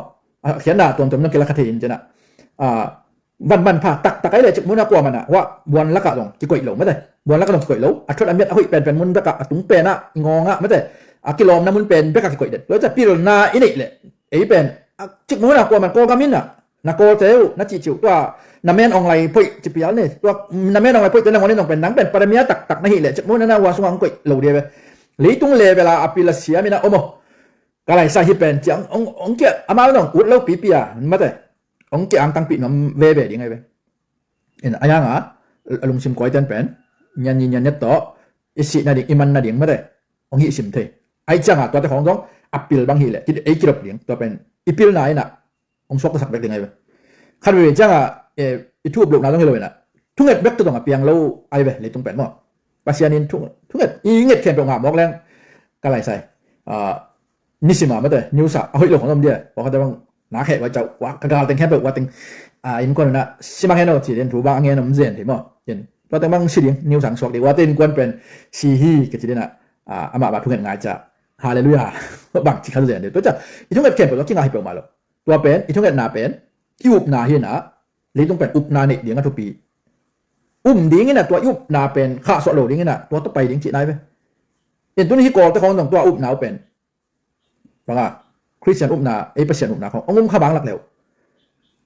a khiatna tuamtuam nong kilakha thei in cinah vanman pha taktak ai le cik munah kuamanah huah buan lakah zong kikoih lo mate. Buan lakah zong kikoih lo a thot a miat a hoih penpen mun bekah a tung penah i ngawngah mate a kilawmna mun pen bekah kikoih den. Tua ciah pilna i neih leh ei pen cik munah kuaman Kawlgam inah na kawlte uh na cihcih uh tua Na men ong lai phoih ci pial ni. Tua na men ong lai phoih te nangawn in ong pen nang pen paramia taktak na hih leh cek maw, na na hua sungah ong koih lo dia ve. Leitung level a a pil a siam in a om aw. Ka laisai hi pen ci ang ong ong kia amau nong ut lo pipi a mate. Ong kia ang tangpi nuam veve ding ai ve. In a yang a a lungsim koi ten pen nyan ni nyan net tawh i sih nading i man nading mate. Ong hih sim thei. Ai ciang a tuate khong zong a pil bang hih leh ei kidop ding tua pen i pilna in a ong suaktasak bek ding ai ve. Khat veve ciang a i thup lohna zong hi lo in a thunget bek tu dong a piang lo ai ve leitung pen maw. Pasian in thunget i nget khempeuh ngah mawk leng ka laisai. Nisim a mate news a a hoih lo khong om dia. Pawlkhatte bang na kheh ua cauh ua ka gal teng khempeuh ua teng innkuan un a simang hen aw ci den thu bang a ngen om zen thei maw. Tua teng bang si ding news ang suak ding ua te innkuan pen si hi ka ci den a amah bah thunget ngai ca. Halleluiah. Bang ci kha zen ding tua ca i thunget khempeuh tua kingah hi peuhmah lo. Tua pen i thungetna pen i upna hi na leitung pen upna neih ding a thupi. Um ding in a tua i upna pen khahsuah lo ding in a tua tua pai ding cihna hi ve. In tuni hi Kawlte khong zong tua upna uh pen banga Khristian upna ei Pasian upna khong ong um kha bang lak leu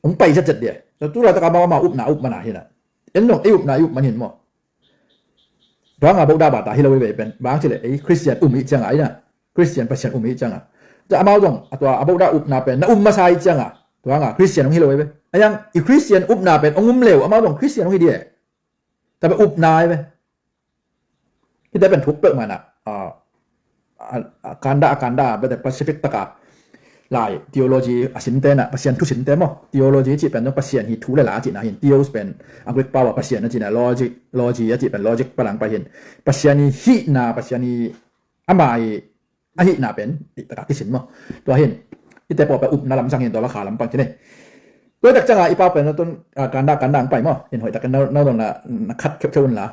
ong pai zet zet dia. Tua tu laitak a bang ama upna up mana hi na en zong ei upna i up man hin maw. Tua nga bohdah bata hi lo i ve pen bang ci le ei Khristian um i cianga i na Khristian Pasian um i cianga. Tua amau zong a tua a bohdah upna pen na um masa i cianga tua nga Khristian hong hi lo i ve. A yang i Khristian upna pen hong um leu amau zong Khristian hong hi dia. Tua pen upna i ve. Hite pen thuk peuh mana a kanda a kanda a bete Pacific taka lai theology a sinte na Pasian thu sinte maw theology cih pen zong Pasian hi thu le la a cihna hin theos pen a Greek pau a Pasian a cihna logi logi a cih pen logic palang pai hin Pasian hi hihna Pasian hi ama hi a hihna pen i taka kisin maw. Tua hin i te pawh pen upna lamsang hin tua va kha lampang cine. Tua tak canga i pau pen na tun kanda kanda ang pai maw hin hoih takin na dong na khat kheukheu un la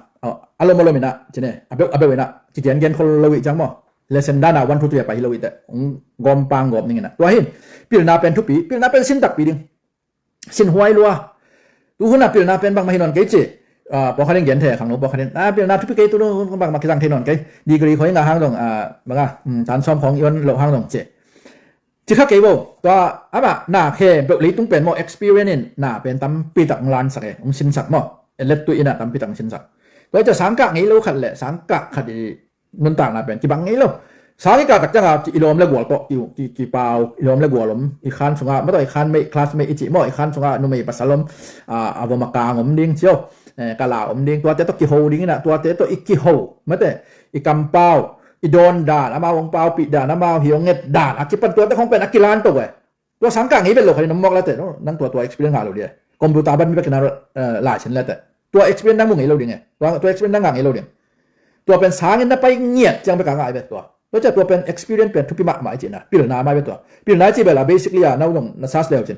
a lom a lom ina cine a beuh a beuh ina kigen gen khol lo i cang maw. Lesson dana one two three a pai hi lo i te ong gom pang gom ning ina tua hin pilna pen thupi pilna pen sin takpi ding. Sin huai lua. Tu hun a pilna pen bangmah hi nawn kei ci. Pawlkhat in gen thei a khangno pawlkhat in a pilna thupi kei tu bangmah kizang thei nawn kei. Degree khoi nga hang dong banga tan sawm khong i on lo hang dong ci. Ci kha kei bo tua amah na khempeuh leitung pen maw experience in na pen tampi tak ong lansak e ong sinsak maw. Elet tu ina tampi tak ong sinsak. Tua i cia sangkah ngei lo khat le sangkah khat i nuntakna pen kibang ngei lo. Sang i kah tak cianga i lawm le gual tawh kipau i lawm le gual om i khan sungah mataw i khan mate i classmate i cih maw i khan sungah numei pasal om a vom a kang om ding cio. Kala om ding tuate tawh kiho ding ina tuate tawh i kiho mate i kampau i dawn dan amau hong paupih dan amau hi hong nget dan a kipan tuate khong pen a kilan to e. Tua sangkah ngei vet lo khanin om mawk late no nang tua tua experience ngah lo dia. Computer ban mi bekin a laisin late tua experience nang mu ngei lo ding e. Tua experience nang ngah ngei lo ding. Tua pen sangin na pai ngiat ciang beka ngah i vet tua. Tua cia tua pen experience pen thupi mahmah i cihna pilna mai vet tua. Pilna i cih bela basically a nau dong na sas leu cin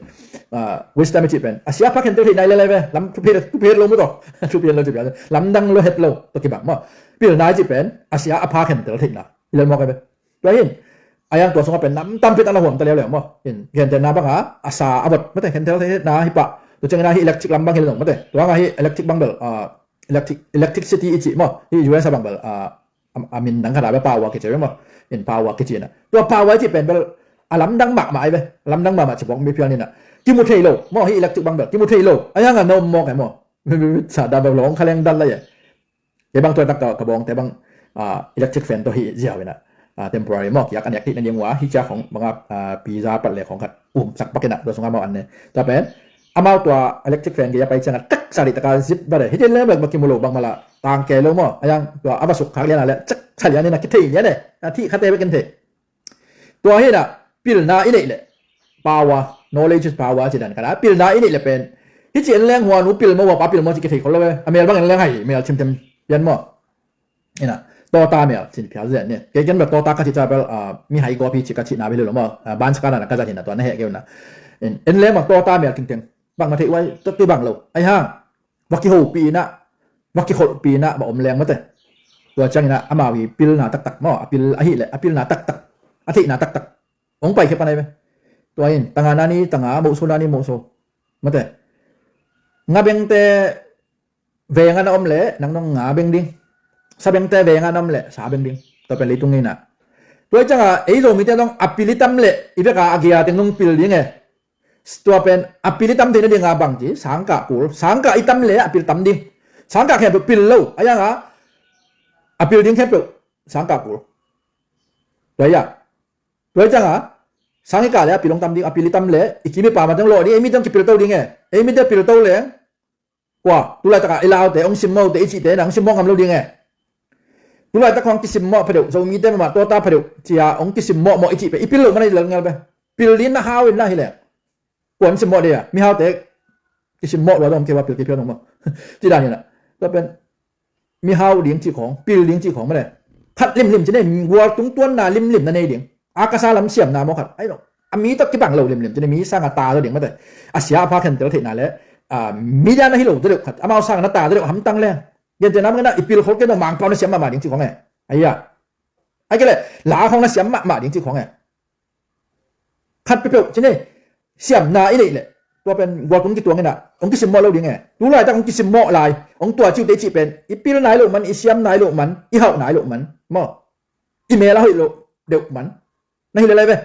wisdom i cih pen a sia pha khentel theih nai lelai ve lam thupi het lo mu tawh thupi het lo cih bela lamdang lo het lo tawh kibang maw. Pilna i cih pen a sia a pha khentel theihna i lel mawk ai ve. Tua hin a yang tua sungah pen nam tampi tak na huam ta leuleu maw. In khentelna banga a sa a vot mate khentel theihna hi pah. Tua ciangina hi electric lam bang hi lo mate tuanga hi electric bang bel electric electricity i cih maw hi U S a bang bel a min dang khata bel power kici maw. In power kici na tua power i cih pen bel a lamdang mahmah ai ve. Lamdang mahmah ci bawk mi phial nina kimu thei lo maw hi electric bang bel kimu thei lo a yanga na om mawk ai maw. Sa da bel lawng khaleng dal lai e. Kei bang tua tak ka bawngte bang electric fan tawh hi ziau ina temporary maw kiak an yak tih na ding ua hi cia khong banga pizza pat le khong khat umsak pak ina tua sunga mau an ne tua pen amau tua electric fan gei a pai cianga tak sa dih taka zip bade hi tin le bek baki mu lo bang mala tang kei lo maw a yang tua a va suk khak lian a le cak sa lian ina kithei lian e a thih khate bekin thei. Tua hi na pilna i neih leh power, knowledge is power ci dan kana pilna i neih leh pen hi ci en leng huan u pil maw pa pil maw ci kithei khol lo ve a mel bang en leng hai mel thimthem pian maw. Ina tota mel cin phial zen ne kei ken bel tota ka ci ca bel mi hai gawp hi ci ka ci na bel lo maw ban ska na ka zat hi na tua na he keu na en leng bang tota mel thingteng bang ma thei uai to ti bang lo ai hang va kihopih inah va kikholhpih inah va om leng mate. Tua cianginah amau hi pilna taktak maw a pil ahileh a pilna taktak a theihna taktak hong paikhia pan ahi ve. Tua in tanga nani tanga mohso nani mohso mate. Nga bengte venga na om leh nang nong nga beng ding. Sa bengte venga na om leh sa beng ding. Tua pen leitung ngeina. Tua i cianga ei Zomite nong a pil i tam leh i veka a gei a teng nong pil ding e. Tua pen a pil i tam theihna dinga bang ci, sangkah kul. Sangkah i tam le a pil tam ding. Sangkah khempeuh pil lo a, a yang a a pil ding khempeuh sangkah kul. Tua ia, tua i cianga sang i kah le a pil hong tam ding, a pil i tam le i kim i pam a teng lawh ding, ei mite hong kipil to ding e. Ei mite pil to leng kua, tulaitak a i laute hong simmawhte i cihte na hong simmawh ngam lo ding e. Tulaitak hong kisimmawh phadeuh, Zomite mah tuata phadeuh cia hong kisimmawhmawh i cih pen i pil loh man a i lel ngel pe. Pil ding na hau in na hi leng kuan simmawh dei a, mihaute kisimmawh lua dong kei va pil kei phiau nong maw? Ci dan hi na. Tua pen mihau ding cih khong, pil ding cih khong mah le. Khat limlim ci ne, gual tung tuanna limlim na nei ding. A kasa lam siamna maw khat ai lo. A mi tawh kibang lo limlim ci ne, mi sanga ta zaw ding mate. A sia a pha khentel theihna le a mi dia na hi lo zaw deuh khat, amau sanga na ta zaw deuh hamtang leng. Gentehna mah na i pil khol kei dong Mangpau na siam mahmah ding cih khong e. Aia, ai kei le la khong na siam mahmah ding cih khong e. Khat peuhpeuh ci ne, siamna i neih leh tua pen gualtung kituang ina hong kisimmawh lo ding e. Tulaitak hong kisimmawh lai, hong tua ciute i cih pen i pil nai loh man, i siam nai loh man, i hauh nai loh man maw? I mel a hoih loh deuh man na hi lelai ve.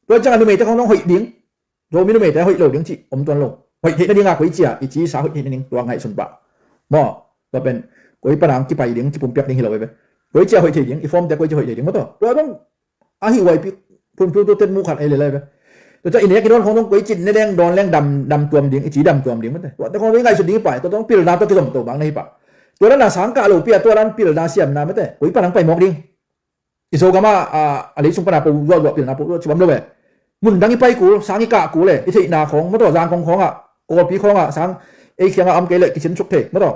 Tua ciangah numeite khong dong hoih ding, Zomi numeite hoih lo ding cih om tuan lo. Hoih theih nadinga koi cia i cisa hoih theih nading tua ngaihsun pah maw? Tua pen koi panang kipai ding, kipumpiak ding hi lo ve. Koi cia hoih theih ding, i fawmte koi cia hoih theih ding maw? Tua tua dong ahi huaipi phunphun tu tet mu khat ei lelai ve. Tua cia i nek i dawn khong dong koi cin ne leng dawn leng dam, dam tuam ding, i ci dam tuam ding mate. Tua te khong dong i ngaihsut ding i pai, tua dong pilna tua kizom to bang na hi pah. Tua dan a sangkah lo pia, tua dan pilna siamna mate, koi panang pai mawk ding. I Zogam ah a leisung pana po zuahzuah pilna po zuah cibam lo ve. Mun dang i pai kul, sang i kah kul e, i theihna khong maw taw, Zangkong khongah, Kawlpi khongah sang ei khiangah a om kei leh kisin suk thei maw taw.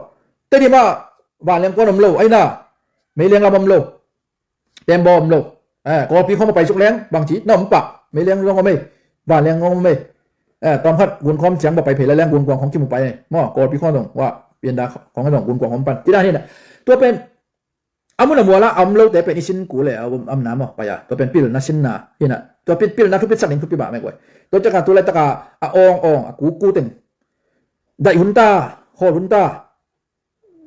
Tedim ah vanleng kuan om lo, aina meileng lam om lo. Tembaw om lo. Eh, Kawlpi khong a pai suk leng bangci na om pah, meileng zong om ei, vanleng zong om ei. Eh, tawmkhat gunkhawm ciang ba pai phei la leng gunkuang khong kimu pai ei maw, Kawlpi khong zong wah pianda khong zong gunkuang om pan kida hi na. Tua pen a mun a mual ah a om lote pen i sin kul e, a om, omna maw pai a, tua pen pilna sinna hi na. Tua pil, pilna thupitsak ding thupi mahmah guai. Tua ciangah tulaitak a a awng awng, a kuku teng daih hun ta, hawl hun ta.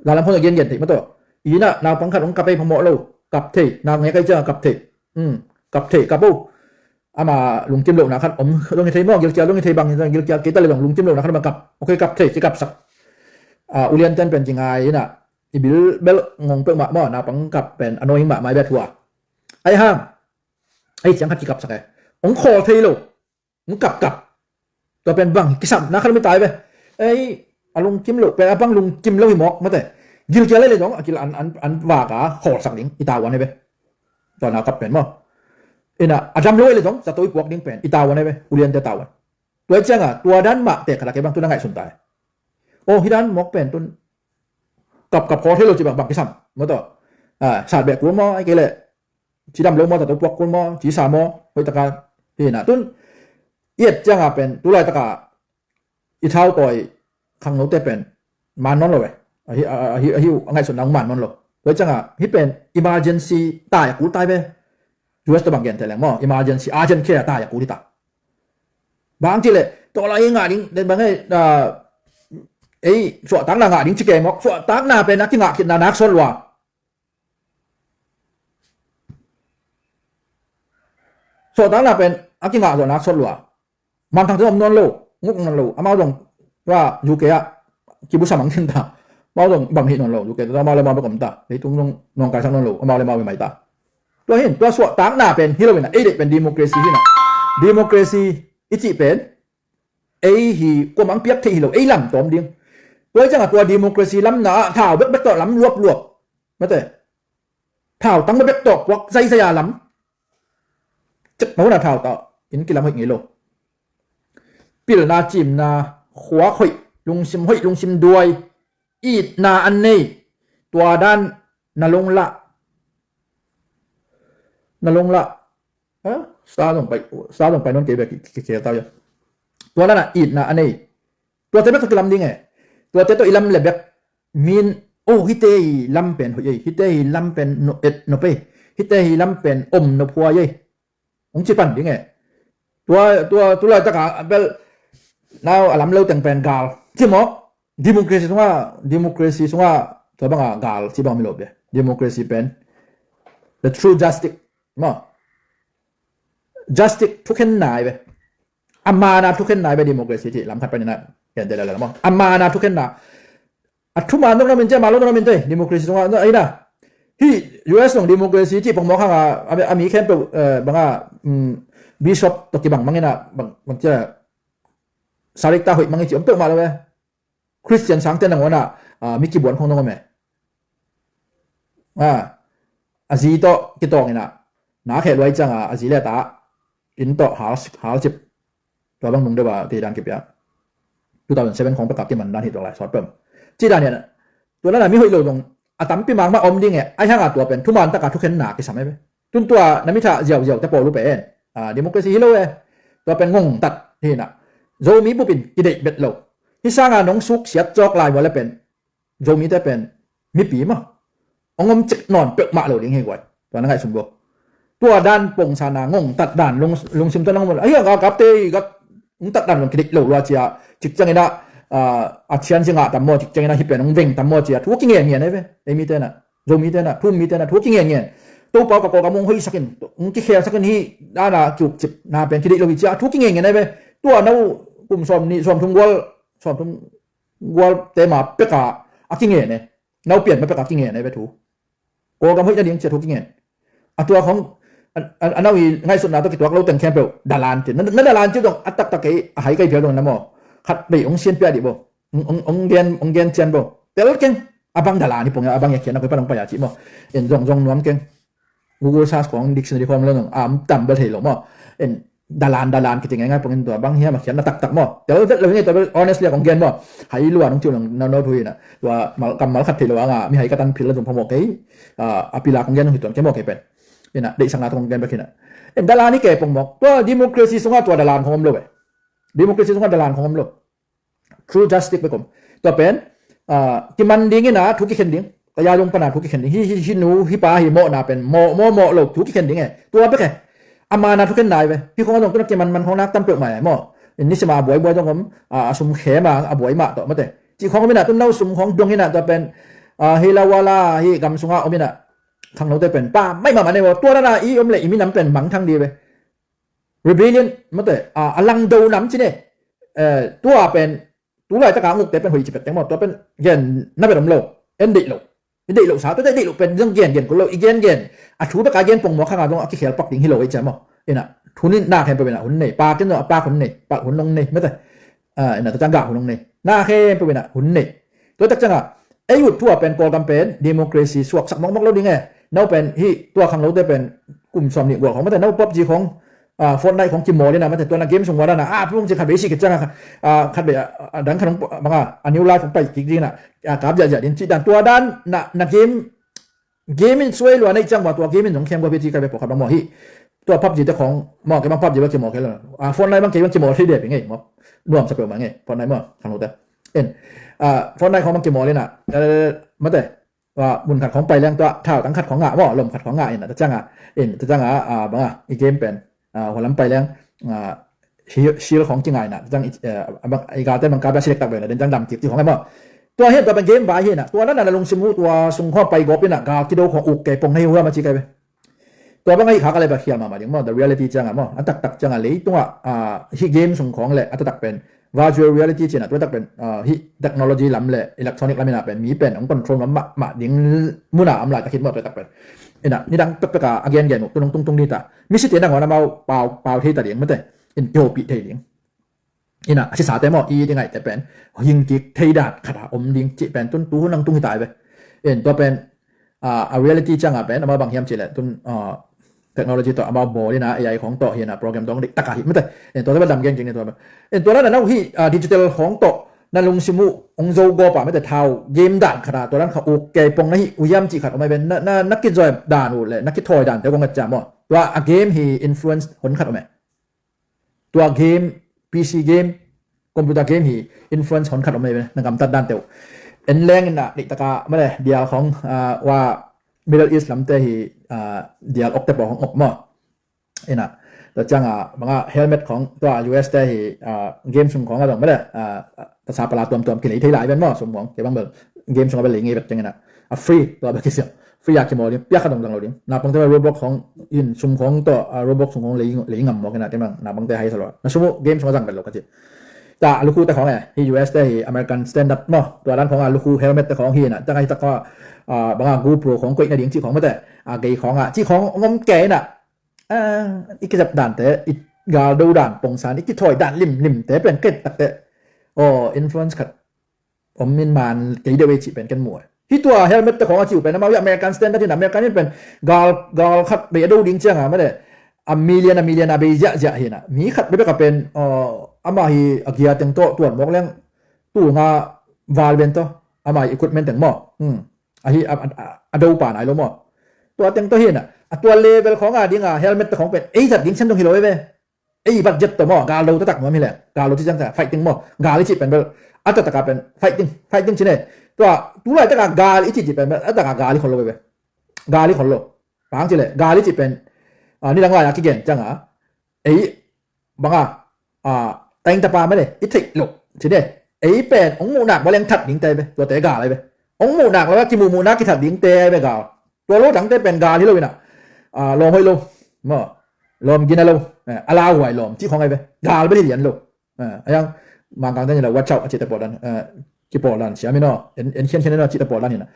Lalam khong a gengen theih maw taw. Ina naupang khat hong kap ei phamawh lo. Kap thei, nau ngek ei ciangah kap thei. Kap thei, kap o. Ama lungkim lohna khat om dong hi thei maw, gilkial dong hi thei bang, gilkial kei ta le dong lungkim lohna khat om a kap. Ok, kap thei ci kapsak. Ulianten pen ci ngai ina, i bil bel ngong peuhmah maw, naupang kap pen annoying mahmah i bia thua. Ai hang, ai ciang khat kikapsak e. Hong khawl thei lo. Hong kapkap. Tua pen bang kisam na khat om i tai ve. Ei, a lungkim lo pen a bang lungkim lo hi mawk mate. Gilkial ei le zong a kil an, an, an vaka khawlsak ding i tavuan hi ve. Tua na kap pen maw. Ina a dam lo ei le zong zato i puak ding pen i tavuan hi ve. Uliante tavuan. Tua i cianga tua dan mah tek khat a kei bang tun a ngaihsun tai. O, hi dan mawk pen tun kapkap khawl thei lo ci bang, bang kisam maw taw. Sat beh kul maw, ai kei leh cidam lo maw, zato puak kul maw, cisa maw, hoihtaka hi na. Tun i et cianga pen tulaitaka i thautawi khangnote pen man nawn lo ve. Ahi, ahi, ahi uh a ngaihsutna hong man nawn lo. Tua cianga hi pen emergency tai a kul tai ve. U S tawh bang gen thei leng maw, emergency, urgent care tai a kul hi ta. Bang ci leh tua lai i ngah ding den bang ei, ei suahtakna ngah ding ci kei mawk. Suahtakna pen a kingah khitna nak sawt lua. Suahtakna pen a kingah zawh nak sawt lua. Manthang te om nawn lo, nguk nawn lo. Amau zong tua U K ah kibusa mang khin ta. Amau zong bang hih nawn lo, U K te amau le amau bek om ta. Leitung zong nawngkaisak nawn lo, amau le amau hi mai ta. Tua hin tua suahtakna pen hi lo ina, ei deih pen democracy hi na. Democracy i cih pen ei hi kuamah piak theih hi lo, ei lam tawm ding. Tua hi ciangah tua democracy lamna ah thau bekbek tawh lam luapluap mate, thau tang bekbek tawh puak zaizai-a lam cek mawhna thau tawh in kilam hoih ngei lo. Pilna cimna, khuak hoih, lungsim hoih, lungsim duai, itna an nei, tua dan na lunglah, na lunglah. Sa zong pai, sa zong pai nawn kei bek kikhel tau ia. Tua dan a itna a nei. Tuate bek tawh kilam ding e. Tuate tawh i lam le bek min, o, hite hi lam pen hoih ei, hite hi lam pen et nop ei, hite hi lam pen om nop huai ei. Hong ci pan ding e. Tua, tua, tulaitaka bel nau a lam lo teng pen gal ci mawk. Democracy sunga, democracy sunga tua banga gal ci bang mi lo bia. Democracy pen the true justice maw. Justice thukhen nai ve. A mana thukhenna hi ve democracy cih lam khat panin ah, ken te lala maw. A mana thukhenna. A thuman dong na min te, a man lo dong na min te, democracy sungah, a ina. Hih U S zong democracy cih pongmawk hang a, a mi, a mi khempeuh, eh, bang a, um, bishop tawh kibang mang ina, bang, bang cia, sarik ta hoih mang i cih om peuhmah lo ve. Christian sangte nangawn ah, ah, mi kibuan khong dong om e. Ah, a zi tawh kitawng ina, na kheh luai ciang a, a zi le ta, inn tawh hal, hal cip. Tua bang nung deuh a, tei dan kipia. Two thousand seven khong pek a kiman dan hi tuak lai, sawt peuh. Ci dan hian, tua dan a mi hoih lo dong, a tampi mahmah om ding e, ahi hang a tua pen, thuman taka thukhenna kisam e ve. Tun tua na mi thah ziauziau te pawl uh pen, ah, democracy hi lo e. Tua pen ngongtat hi na. Zomi bupin kideih bet lo. Hi sanga nong suk siat cawk lai vua le pen, Zomite pen mipi maw, hong om cik nawn peuhmah lo ding hi guai. Tua na ngaihsun bo. Tua dan pongsan a ngongtat dan lung, lungsim tawh na ngom lo. Ahi a galkapte i gat ngongtat dan lung kideih lo lua cia. Cik ciangin ah, ah, a thianzi ngah tam maw, cik ciangin ah hi pen hong veng tam maw cia. Thu kingen ngen ai ve. Ei mite na, Zomite na, thu mite na, thu kingen ngen. Topa ka Kawlgam hong hoihsakin, hong kikhelsakin hi dan a cukcip na pen kideih lo hi cia. Thu kingen ngen ai ve. Tua no kum sawm nih, sawm thum gual, sawm thum gual te ma pek a, a kingen e. Nau pian ma pek a kingen e ve thu. Kawlgam hoih nading cia thu kingen. A tua khong, a, a, a nau i ngaihsutna tawh kituak lo teng khempeuh dalan ci. Na, na dalan ci dong a taktak kei a hai kai phial dong na maw. Khat bei hong sian pia dih bo. Hong, hong, hong gen, hong gen cian bo. Tel keng. A bang dalan hi pong a, a bang i a khian a koi pan hong pai a ci maw. En zong zong nuam keng. Google search khong dictionary khong lo nong a om tam bel thei lo maw. En dalan, dalan kiti ngaingai pongin tua bang hiam a khiatna taktak maw. Tel vet lo hi ngei tua bel honestly a kong gen maw. Hai lua nong ciu nong, nong, nong thu hi na. Tua mal, kammal khat thei lo anga mi hai ka tan phil la zong phamawh kei. Ah, a pila kong gen nong hi tuan kei maw kei pen. Ina, deihsakna tua kong gen bek hi na. En dalan hi kei pong maw. Tua democracy sunga tua dalan khong om lo ve. Democracy sunga dalan khong om lo. True justice bek om. Tua pen, ah, kiman ding ina thu kikhen ding. Ka ya dong pana thu kikhen ding. Hi, hi, hi nu, hi pa, hi mawhna pen. Mawh, mawh, mawh lo thu kikhen ding e. Tua bek e. A mana thukhenna hi ve. Hi khong a dong tuna kiman man khong nak tam peuhmah e maw. In nisima a buai buai dong om, ah, a sum khem a, a buai mah tawh mate. Ci khong om ina tun nau sum khong dong ina tua pen. Ah, hi la wala, hi gam sunga om ina. Khangnote pen. Pa, mai mama ne maw. Tua dana i om le i minam pen mangthang di ve. Rebellion, mate, a, a langdo nam ci ne, eh, tua pen, tu laitaka ngukte pen hoih ci pet teng maw, tua pen gen na vet om lo, en deih lo, i deih lo sa, tua deih lo pen zong gen gen kul lo, i gen gen, a thu beka gen pongmawk hanga zong a kikhel pak ding hi lo ei cia maw, ina, hun in na khempeuh ina hun nei, pakin zong a pak hun nei, pak hun nong nei, mate, ah, ina tua ciang gah hun nong nei, na khempeuh ina hun nei. Tua tak ciangah, ei ut thu a pen Kawlgam pen democracy suaksak mawkmawk lo ding e. No pen hi tua khanglote pen kum sawm nih gual khong mate no PUBG khong, ah, Fortnite khong kimawl ina mate tua na game sung ua dana, ah, pung ci khat bei si kit ciangah, ah, khat bei, ah, a dang khat hong banga a new life hong pai kik ding ina, ah, kap ziahziah ding cih dan tua dan na, na game game in suai lua neih ciang ua tua game in zong khiam gua pi ci kai ve pawh khat bang maw hi. Tua PUBG te khong maw kei bang PUBG bang kimawl kei lo. Ah, Fortnite bang kei bang kimawl thei dia pi ngei maw. Nuamsa peuhmah ngei Fortnite maw khanglote. En, ah, Fortnite khong bang kimawl ina, eh, mate, ah, mun khat khong pai leng tua thau tang khat khong ngah maw, lom khat khong ngah ina, ta ciangah, en, ta ciangah, ah, banga i game pen, ah, hualam pai leng, ah, shield khong kingaina, ta ciang, eh, a bang, i galte bang kap a select tak ve na, den ciang dam kik ci khong e maw. Tua hian tua pen game vai hi na, tua na na lungsim uh, tua sung khong pai gawp ina, gal kido khong uk kei pong na hi uh a ma ci kai ve. Tua bang a hi kha ka le ba khial mahmah ding maw, the reality ciangah maw, a taktak ciangah leitungah, ah, hi game sung khong le a taktak pen virtual reality cina, tua tak pen, ah, hi technology lam le electronic lam ina pen mi pen hong control mahmah ding muna om lai tak hi maw, tua tak pen. Ina, nidang pekpek a, a gengen uh, tunung tungtung dita. Misite nangawn amau pau, pau thei ta ding mate, in kihopih thei ding. Ina, a sisate maw, i di ngaihte pen hing kik thei dan khat a om ding cih pen tun tu hun ang tung hi tai ve. In tua pen, ah, a reality ciangah pen amau bang hiam cih leh tun, ah, technology tawh amau bawl ina, A I khong tawh hi ina, program tawh hong dik taka hi mate. In tua tua pen dam gen kik ni tua pen. In tua na na uh hi, ah, digital khong tawh na lungsim uh hong zo gawpa mate, thau game dan khat a tua dan kha uk kei pong na hi uh hiam cih khat om ai pen, na, na, na kizoi dan uh le na kithawi dan te kong et cia maw. Tua a game hi influence hon khat om e. Tua game, P C game, computer game hi influence hon khat om e na gamtat dan teuh. En leng ina, dik taka male, dial khong, ah, wa Middle East lamte hi, ah, dial okte pawh hong op maw. Ina, tua cianga, banga helmet khong, tua U S te hi, ah, game sung khong a dong male, ah, tasa pala tuamtuam kinei thei lai ven maw, sum khong, kei bang bel, game sung a bel lei ngei vet ciang ina. A free, tua bel kisiam. Free a kimawl ding, piak khat dong zang lo ding. Naupangte bang Roblox khong in sum khong tawh, ah, Roblox sum khong lei, lei ngam mawk in a, te bang naupangte hai sa lo. Na sum uh game sung a zang vet lo ka ci. Ta a lukhute khong e, hih U S te hi American standard maw. Tua dan khong a lukhu helmet te khong hi in a, ta ngai tak khong a, ah, bang a GoPro khong koih nading cih khong mate, ah, gei khong a, cih khong ngom kei in a, ah, i kizep dante, i gal do dan pongsan, i kithawi dan limlimte pen kei takte, aw, influence khat om in man kei deuh ei cih pen ken mu e. Hih tua helmet te khong a ci uh pen amau hi American standard hi in a, American in pen gal, gal khat bei a do ding ciang a mate, a million, a million a bei ziahziah hi in a. Mi khat bekbek a pen, uh, amah hi a gia teng tawh tuan mawk leng tu nga val ben tawh amah hi equipment teng maw. Hmm. Ahi a, a, a, a do pa nai lo maw. Tua teng tawh hi in a, a tua level khong a ding a helmet te khong pen ei zat ding sen dong hi lo e ve. Ei budget tawh maw, gal lo taktak nuam hi leh, gal lo ci ciang ta fighting maw, gal i cih pen bel a taktak a pen fighting, fighting ci ne. Tua tu laitak a gal i cih cih pen bel a taktak a gal hi khol lo ve. Gal hi khol lo. Bang ci leh gal i cih pen, ah, nidang lai a kigen ciang a, ei bang a, ah, taing tapa mane i theih lo ci ne. Ei pen hong muhnak bang leng that dingte ve, tuate gal ai ve. Hong muhnak lo a kimuhmuhna kithat dingte ai ve gal. Tua lo tangte pen gal hi lo in a, ah, lawm hoih lo maw, lawm gina lo, eh, a lauhuai lawm cih khong ai ve. Gal bel hi lian lo. Eh, a yang Mangkang te ni lo watch out a cihte pawldan, eh, kipawldan siam in aw, en, en khiankhian in aw cihte pawldan hi in a.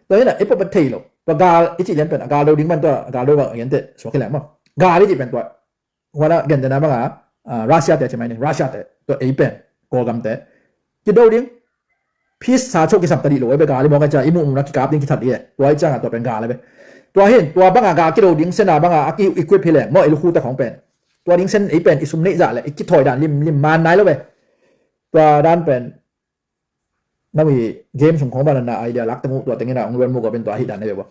Tua hi in a, ei pawh bel thei lo. Tua gal i cih lian pen a gal do ding man tua gal do bang a gente suak hi leng maw. Gal i cih pen tua huan a gentehna bang a, ah, Russia te ci mai ni, Russia te, tua ei pen Kawlgam te kido ding. Peace sa cho kisam ta dih lo e be, gal i mawk a cia i muhmuhna kikap ding kithat dih e. Tua i ciang a tua pen gal e be. Tua hin tua bang a gal kido ding sena bang a a ki-equip hi leng maw, i lukhute khong pen. Tua ding sen ei pen i sum neih zah le i kithawi dan limlim man nai lo be. Tua dan pen na mi game sung khong bang na idea lak teng uh tua teng in a hong luan mu gawp in tua hi dan e be bua.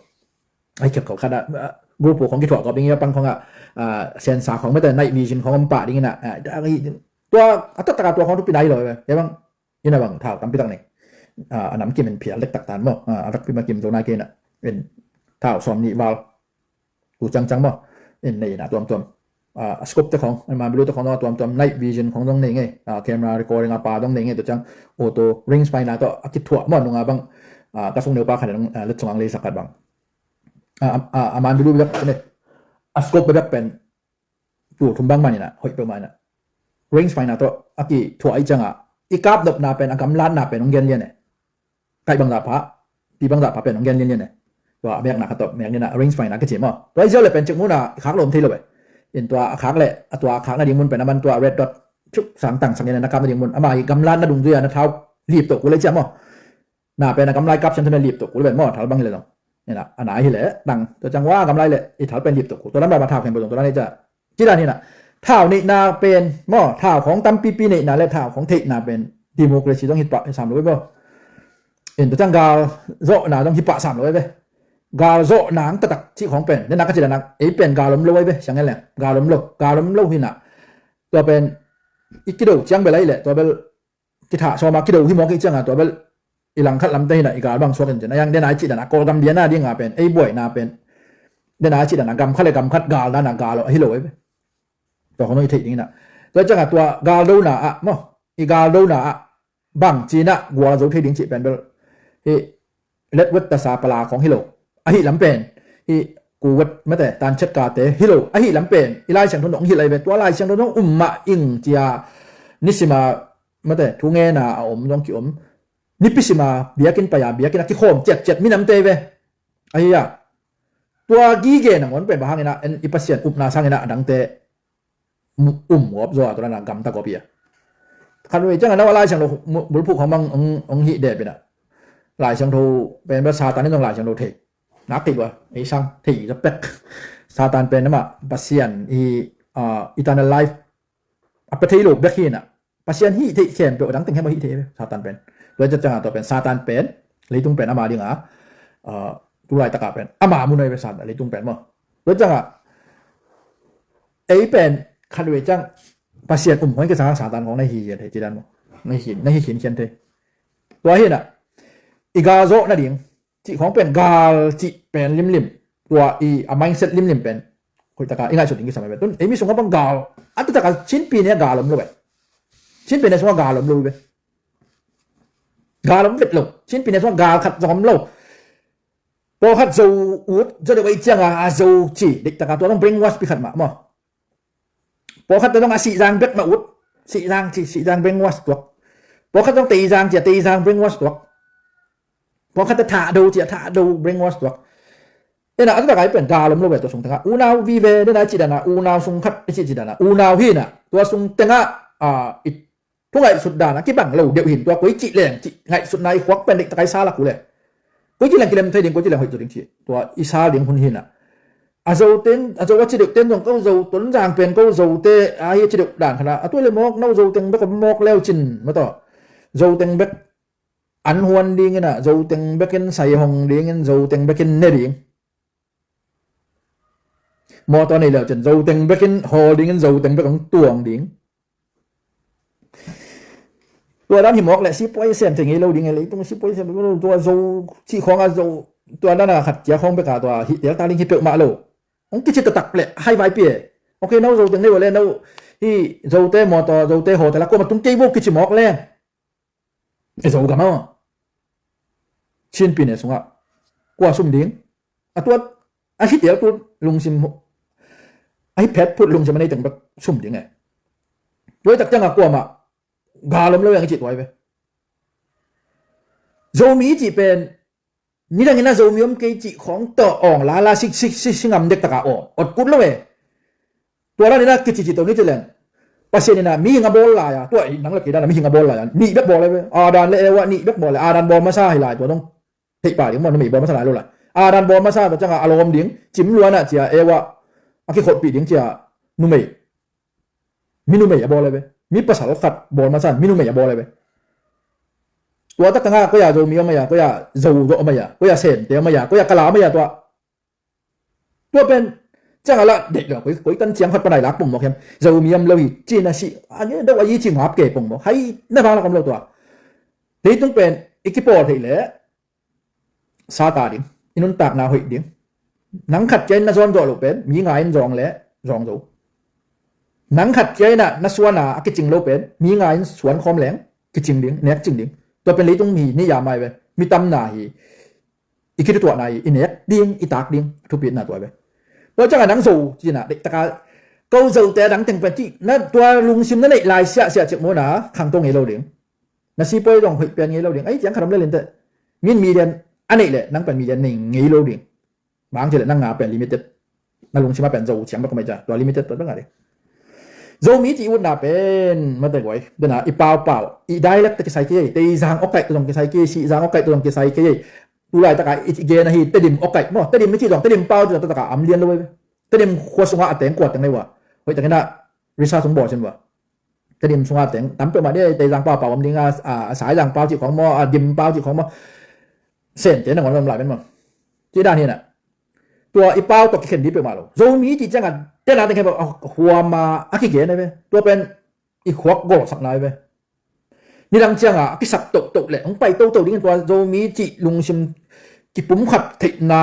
Ai kiak khawk khat a, ah, GoPro khong kithuah gawp ding i a pang khong a, ah, sensor khong mete night vision khong om pah ding in a, ah, tua a taktak a tua khong thupi nai lo e be. Bang ina bang thau tampi tak nei. Ah, a nam kim in phial dektak tan maw. Ah, a vekpi ma kim zo nai kei na. In thau sawm nih val tu ciangciang maw. In nei na tuamtuam. Ah, a scope te khong, a man bulu te khong dong a tuamtuam, night vision khong dong nei ngei. Ah, camera recording a pa dong nei ngei, tua ciang auto range finder tawh a kithuah maw, nunga bang, ah, ka sung neu pa khat in, ah, let sung ang leisak khat bang. Ah, ah, ah, a man bulu bek ne. A scope bek pen tu thum bang man in a, hoih peuhmah in a. Range finder tawh a kithuah i ciang a, i kap nopna pen, a gamlatna pen hong gen lian e. Kaih bangzah pha, pi bangzah pha pen hong gen lianlian e. Tua a mekna khat tawh mek lian a range finder kici maw. Tua i ziau le pen cik muna i khak lawm thei lo e. In tua a khak le, a tua a khak nading mun pen a man tua red dot cuk sang tang sang lian a na kap nading mun. Ama i gamlatna dungzui a na thau lip toh kul e cia maw. Na pen a gamlai kap sian thun a lip toh kul e pen maw, thal bang hi le zong. Ina, a nai hi le, dang, tua ciang wa gamlai le, i thal pen lip toh kul. Tua lam lam a thau khen bo zong, tua lam hi cia. Ci dan hi na, thau neihna pen maw, thau khong tampipi neihna le thau khong theihna pen democracy zong hi pah hi sam lo ve maw. In tua ciang gal zawhna zong hi pah sam lo ve. Gal zawhna ang taktak cih khong pen, nena ka ci dan a, ei pen gal om lo ve, siang en leng, gal om lo, gal om lo hi na. Tua pen, i kido ciang bel ahi le, tua bel, kithah sawm a kido hi mawk i ciang a, tua bel, i langkhat lamte hi na, i gal bang suak in cin. A yang dena i cih dan a, Kawlgam lian a ding a pen, ei buaina pen, dena i cih dan a, gam khat le gam khat gal dan a, gal ahi lo e. Tua khong i theih ding in a. Tua ciang a tua gal dona ah, maw, i gal dona ah, bang cin a, gual zo thei ding cih pen bel. Hi, let wet tasa pala khong hi lo. Ahi lam pen. Hi, ku wet mate, tan chet kate, hi lo. Ahi lam pen. I Lai Siangtho nong hi lai ve. Tua Lai Siangtho nong um mah ing cia. Nisima, mate, thu ngena a om, nong ki om. Nipisima, biakin paya, biakin a kikhawm, ciat, ciat, minamte ve. Ahi a. Tua gige nangon pen bahang in a, en i Pasian upna sang in a, adangte um gawp zaw a, tua lana gamta gawp hi a. Khat vei ciang a nau a Lai Siangtho bulphuh khong mang ong hih dep in a. Lai Siangtho pen bel Satan in zong Lai Siangtho thei. Nak thei lua, ei sang thei za pek. Satan pen ama Pasian i, ah, eternal life a pe thei lo bek hi in a. Pasian hih theih khempeuh a dang teng hem a hih theih hi Satan pen. Tua ciang a tua pen Satan pen, leitung pen ama ding a, ah, tulai taka pen ama mun a hi ve Satan, leitung pen maw. Tua ciang a, ei pen khat vei ciang Pasian um khong kisang a Satan khong na hi hian thei ci dan maw. Na hi, na hi khin khian thei. Tua hi na, i gal zawh nading cih khong pen gal cih pen limlim. Tua i a mindset limlim pen hoih taka i ngaihsut ding kisam a pen. Tun ei mi sung a bang gal, a tu taka Chin pi ne gal om lo pen. Chin pi ne sung a gal om lo pen. Gal om vet lo. Chin pi ne sung a gal khat zong om lo. Pawlkhat Zo ut, Zo deuh ahih cianga a Zo ci, deihtaka tua dong brainwash pi khat mah maw. Pawlkhat te dong a Sihzang bek mah ut, Sihzang ci, Sihzang brainwash tuak. Pawlkhat dong Teizang ci a Teizang brainwash tuak. Pawlkhat te Thahdo ci a Thahdo brainwash tuak. Ena a tutak ai pen gal om lo ve tua sung tengah. Unau vive dena ci dana unau sung khat i ci ci dana unau hina tua sung tengah a i thu ngaihsut dan a kibang lo deuh hin tua koi cih leng cih ngaihsutna i khuak pen deihtaka i sa lak uh le. Koi cih leng kilem thei ding, koi cih leng hoih zaw ding cih tua i sa ding hun hina. A Zo ten, a Zo a ci deuh ten zong ko Zo Tonzang pen ko Zo te a hi a ci deuh dan khana a tua le mawk no Zo teng bek om mawk leu cin mataw. Zo teng bek an huan dingin a Zo teng bekin sai hong dingin Zo teng bekin ne ding. Mawtaw nei leu cin Zo teng bekin hawl dingin Zo teng bek hong tuang ding. Tua dan hi mawk le sipuai sem thei ngei lo ding e, leitung sipuai sem lo tua Zo cih khawng a Zo tua dan a khat cia khawng bek a tua hi tel ta ding hi peuhmah lo. Hong kici taktak le hai vai pi e. Ok, no Zo teng nei vo le no hi Zo te mawtaw Zo te hawl te la kuama tung kei vo kici mawk le. E Zogam aw. Chin pi ne sungah kua sum ding a tuat a hi tel tu lungsim a hi phet phut lungsim a nei teng bek sum ding e. Tuai tak ciangah kuamah gal om lo yang i cih tuai ve. Zomi cih pen nidangin a Zomi om kei cih khawng tawh awng lala sik sik sik singam dek taka awng ot kut lo e. Tua dan ina kici ci to ni ci leng Pasian ina mihing a bawl lai a tua i nang le kei dan a mihing a bawl lai a nih bek bawl lai ve. Adam le Eva nih bek bawl lai. Adam bawl masa hi lai tua dong. Theih pa ding maw numei bawl masa lai lo lai. Adam bawl masa tua cianga a lawm ding cim luana cia Eva a kikholhpih ding cia numei. Mi numei a bawl lai ve. Mi pasal khat bawl masa mi numei a bawl lai ve. Tua tak tanga koia Zomi om aia, koia Zo zo om aia, koia Sente om aia, koia Kala om aia tua. Tua pen ciang a lah deih lo koi tan ciang khat panai lak pong mawk hiam? Zomi om lo hi cina si a nge deuh a yi ci ngap ke pong mawk hai na vang lak om lo tua. Leitung pen i kipawl theih leh sata ding, i nuntakna hoih ding. Nang khat kia in na zawn zawh loh pen mi ngai in zawng le zawng zo. Nang khat kia in ah na suana a kicing lo pen mi ngai in suan khawm leng kicing ding, nek cing ding. Tua pen leitung hi ni ya mai ve. Mi tamna hi i kitutuahna hi i nek ding, i tak ding, thupitna tua ve. Tua ciangah nang zo cina deihtaka ko zote a dang teng pen cih na tua lungsim na neih lai siahsiah cik mawna khangto ngei lo ding. Na sipuai zong hoih pian ngei lo ding. Ai ciang khat om le linte min million a neih leh nang pen million nei ngei lo ding. Bang ci leh nang nga pen limited. Na lungsima pen zo ciang bek ko mai ca tua limited tua bek nga ding. Zomi ci utna pen mate guai dena i paupau i dialect te kisai kei, Teizang awkaih tu zong kisai kei, Sihzang awkaih tu zong kisai kei. Tulai taka i gen ahi Tedim awkaih maw, Tedim i ci zong Tedim pau ci zong taka am lian lo ve. Tedim khua sunga a teng kua teng nei ua hoih takina research sung bawl sin ua. Tedim sunga teng tam peuhmah dei, Teizang paupau om dinga, a Saizang pau cih khawng maw, a Dim pau cih khawng maw. Sente nangawn om lai pen maw. Cih dan hinah tua i pau tawh kikhen dih peuhmah lo. Zomi cih ciangah tena teng khen huama a kigen ai ve. Tua pen i khuak golsakna ai ve. Nidang ciangah a kisak tohtoh leh hong pai toto dingin tua Zomi cih lungsim kipumkhat theihna